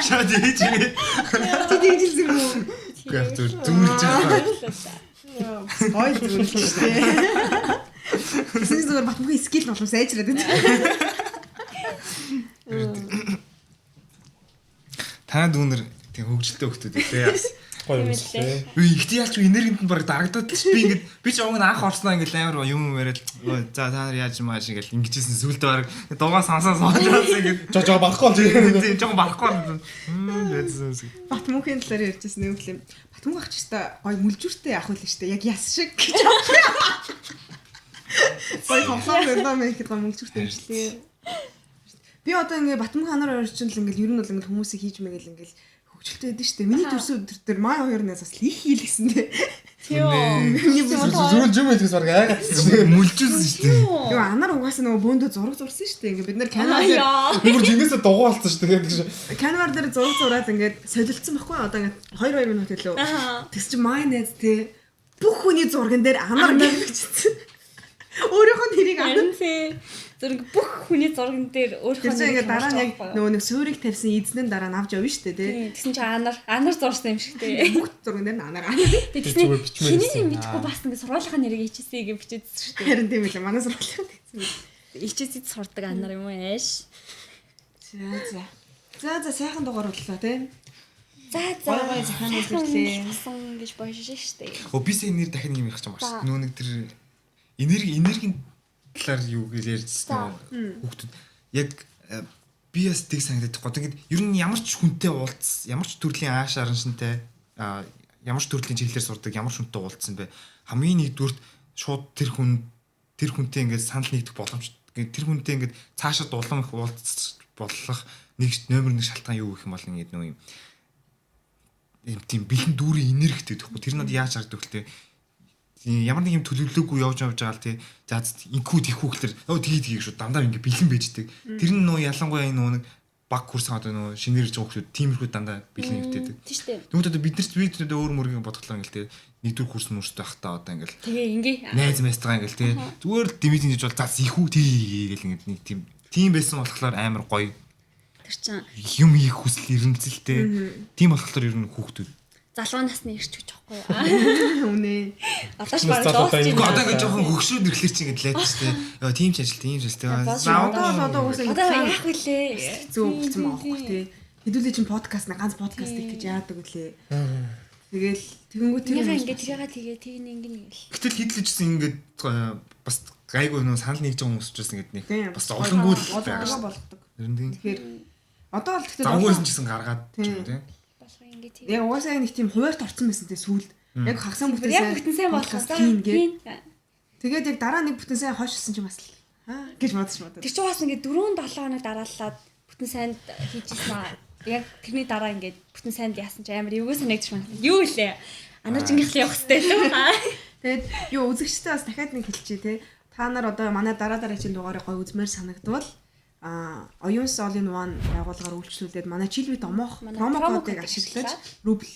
Шаад хийж. Чи тэгж хэлсэн юм уу? Үгүй яг зөв зүүрлж байгаа. Гоё зүүрлж шүү дээ. Тэсний зүгээр Батмөнхийн скил болов сайжраад байна. Та дүүнер тийм хөгжилтэй хөлтүүд ээ бас. Гоё юм лээ. Үгүй ихтэй ялч энергинд нь баг дарагдаад л би ингээд би ч уг нь анх орсноо ингээд амар юм яриад за та нар яаж мааш ингээд ингэжсэн сүулдэ баг дугаа сансаа сууж байсан ингээд жоо барахгүй болж тийм жоохон барахгүй байсан. Батмөнхийн талаар ярьжсэн юм лээ. Батмөнх ах ч өстой гоё мүлжүртэй ах үл штэ яг яс шиг гэж. Гоё тоглоом байлаа мэн гэхэд гоё мүлжүртэй юм шилээ. Би одоо ингээд Батмөнх анаар орчин л ингээд ер нь бол ингээд хүмүүсийг хийж мэгээл ингээд хөгжилтэй байдаг шүү дээ. Миний төрсөн өдөр дээр май 2-наас бас их хийлгэсэн дээ. Тийм. Зүрх жим хэлэхээс баг айгаад мүлжүүлсэн шүү дээ. Юу анаар угаасаа нөгөө бөөндөө зураг зурсан шүү дээ. Ингээд бид нэр Canva дээр бүр жинээсээ дугуй болсон шүү дээ. Canva дээр зураг зураад ингээд солилцсон байхгүй одоо ингээд 2 минут илүү. Тэгс чи май найз те бүх хүний зурган дээр анаар гэж бичсэн. Өөрийнх нь тэрийг анаар тий. Зэрэг бүх хүний зурган дээр өөрийнх нь ингээд дараа нь яг нөгөө нэг суурийг тавьсан эзэн нь дараа нь авч явна шүү дээ тий. Тэгсэн чинь анаар зурсан юм шиг тий. Бүх зурган дээр нь анаар. Тэгсэн хиний юм мэдхгүй бас ингээд сургуулийнхаа нэрийг HSC гэж бичээдсэн шүү дээ. Харин тийм ээ манай сургуулийн тэгсэн. HSC-д сурдаг анаар юм уу ааш. За за. За за сайхан дугаар боллоо тий. За за. Гой гой захаан үзлээ. Сан гэж боошиж шүү дээ. Өө би сая нэр дахин нэг юм ярих юм байна. Нөө нэг тэр энергийн талаар юу гэж ярьжсэн хүүхдүүд яг би бас тийг санагдаад байхгүй. Тэгээд ер нь ямар ч хүнтэй уулз, ямар ч төрлийн ааш араншинтай, ямар ч төрлийн чиглэлээр сурдаг, ямар ч хүнтэй уулзсан бэ. Хамгийн нэгдүгüрт шууд тэр хүнтэй ингээд санал нэгдэх боломж, тэр хүнтэй ингээд цаашаа улам их уулзах болох нэг номер 1 шалтгаан юу гэх юм бол ингээд нөө юм тийм бэлэн дүүрийн энергитэй гэхгүй. Тэр нь яаж харагдах вэ? Ямар нэг юм төлөвлөөгүй явж байгаа л тий. За инкүү тийхүү гэхлээр өө тгий тгий шүү дандаа ингээ бэлэн байждэг. Тэр нь нөө ялангуяа энэ нөө нэг баг курс одоо нөө шинээр ирж байгаа хүмүүс тиймэрхүү дандаа бэлэн явтайдаг. Тийм шүү дээ. Тэгмээд одоо бид нарт бид өөр мөргийн бодглоо ингээл тий. Нэгдүгээр курс мөрстэй байхдаа одоо ингээл тэгээ ингээ найз майстгаа ингээл тий. Зүгээр л дэмий тэнжиж бол за ихүү тгий гэл ингээд нэг тийм байсан болохоор амар гоё. Тэр чинь юм хийх хүсэл эрмэлзэлтэй. Тийм болохоор ер нь хүүхдүүд залуу насны ирч гэж байхгүй юу? Үнэ. Одоо ч баг дуусчих. Одоо ингэ жоохон хөгшрөөд ирэхлээр чи ингэ лайд ч тийм. Йоо тийм ч ажил, тийм ч ажил тийм. Одоо угаасаа одоо яах вүлээ? Зөв болсон байгаа байхгүй тий. Хэдүүлээ чинь подкаст нэг ганц подкаст их гэж яадаг үлээ. Тэгэл тэгэнгүүт тэр ингэ тэрийгээ тэгээ тэгнэ ингэ нэг л. Гэтэл хэдлэжсэн ингэ бас гайгүй нөө санал нэгж байгаа хүмүүс учраас ингэ нэг бас олонгүй л байгаа болгодог. Тэгэхээр одоо бол тэгэхээр завгүйсэн ч гэсэн гаргаад ч юм тий. Яг угаасаа нэг тийм хуваарт орсон байсан те сүүлд. Яг хагасаа бүтэн сайн. Яг бүтэн сайн болгосон. Тэгээд яг дараа нэг бүтэн сайн хойшилсан чинь бас аа гэж бодож бодод. Тэр чинь бас ингээд 4 7 хоног дарааллаад бүтэн сайнд хийжсэн. Яг тэрний дараа ингээд бүтэн сайнд яасан чи амар эвгүй санагдчих байна. Юу илээ? Анаа жингийнхлээ явах хэрэгтэй лээ. Тэгээд юу үзэгчтэй бас дахиад нэг хэлчихье те. Та нар одоо манай дараа дараагийн дугаарыг гоё үзмээр санагдвал Оюунс All in One байгууллагаар үйлчлүүлээд манай Chillbit омоох промо кодыг ашиглаж рубль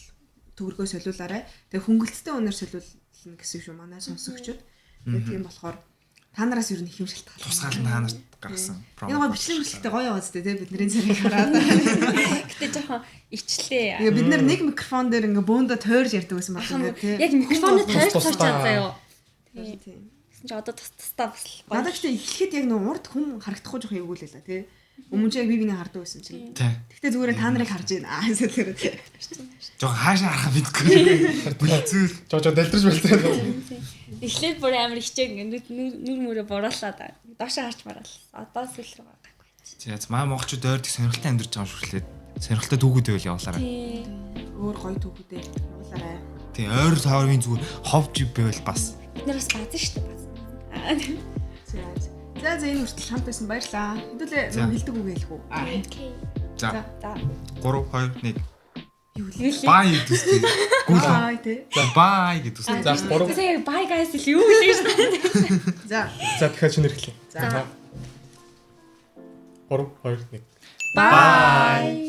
төгрөгөө солиулаарай. Тэгээ хөнгөлөлттэй үнээр солиулна гэсэн шүү манай сонсогчид. Тэгээ тийм болохоор та нараас ер нь их юм шалтгаална. Тусгаал нь та нарт гаргасан промо. Энэ гоё бичлэг хүрсэлтэй гоё яваад зү тэ бидний царийг хараад. Гэтэ жоохон ичлээ. Тэгээ бид нэг микрофон дээр ингээ бөөндө тойрж ярьдаг байсан байна тий. Яг микрофоны тойрч цаачаа заяо. Тийм. Тэгсэн чи одоо тус тусдаа бас л гоё. Надад гэхдээ эхлэхэд яг нөө урд хүн харагдахгүй жоох эвгүй л байлаа тий. Өмнө чи яг би бинийг хардаг байсан чинь. Тий. Гэхдээ зүгээрээ та нарыг харж байна. Аа эсвэл Жог хаашаа харах мэдгүй. Бүлцүүл. Жоо жоо дэлдэрч байлаа. Эхлээд бүр амар хичээг ингээ нүр нүр мөрөө буруулаад доошоо харж мараал. Одоо сүүл рүү гайгүй. За маа монголчууд ойр их сонирхолтой амьдарч байгаа юм шүрлээ. Сонирхолтой түүхүүд байвал явуулаарай. Тий. өөр гоё түүхүүдээ явуулаарай. Тий, ойр тойргийн зүгээр хов жив байвал бас. Бид нар бас баазан шүү дээ бааз. За за за энэ хүртэл хамт байсан баярлаа. Хэдүүлээ За. нөө хэлдэг үг хэлэх үү? Аа. Окей. За За. 3 2 1. Юу лээ? Юу лээ? Бай гэдүүстэй. Гүйл. Бай тий. Бай гэдүүстэй. За 3. Тэгээ bye guys л юу лээ шүү дээ. За. За дахиад шинээр эхлэе. За. 3 2 1. Bye.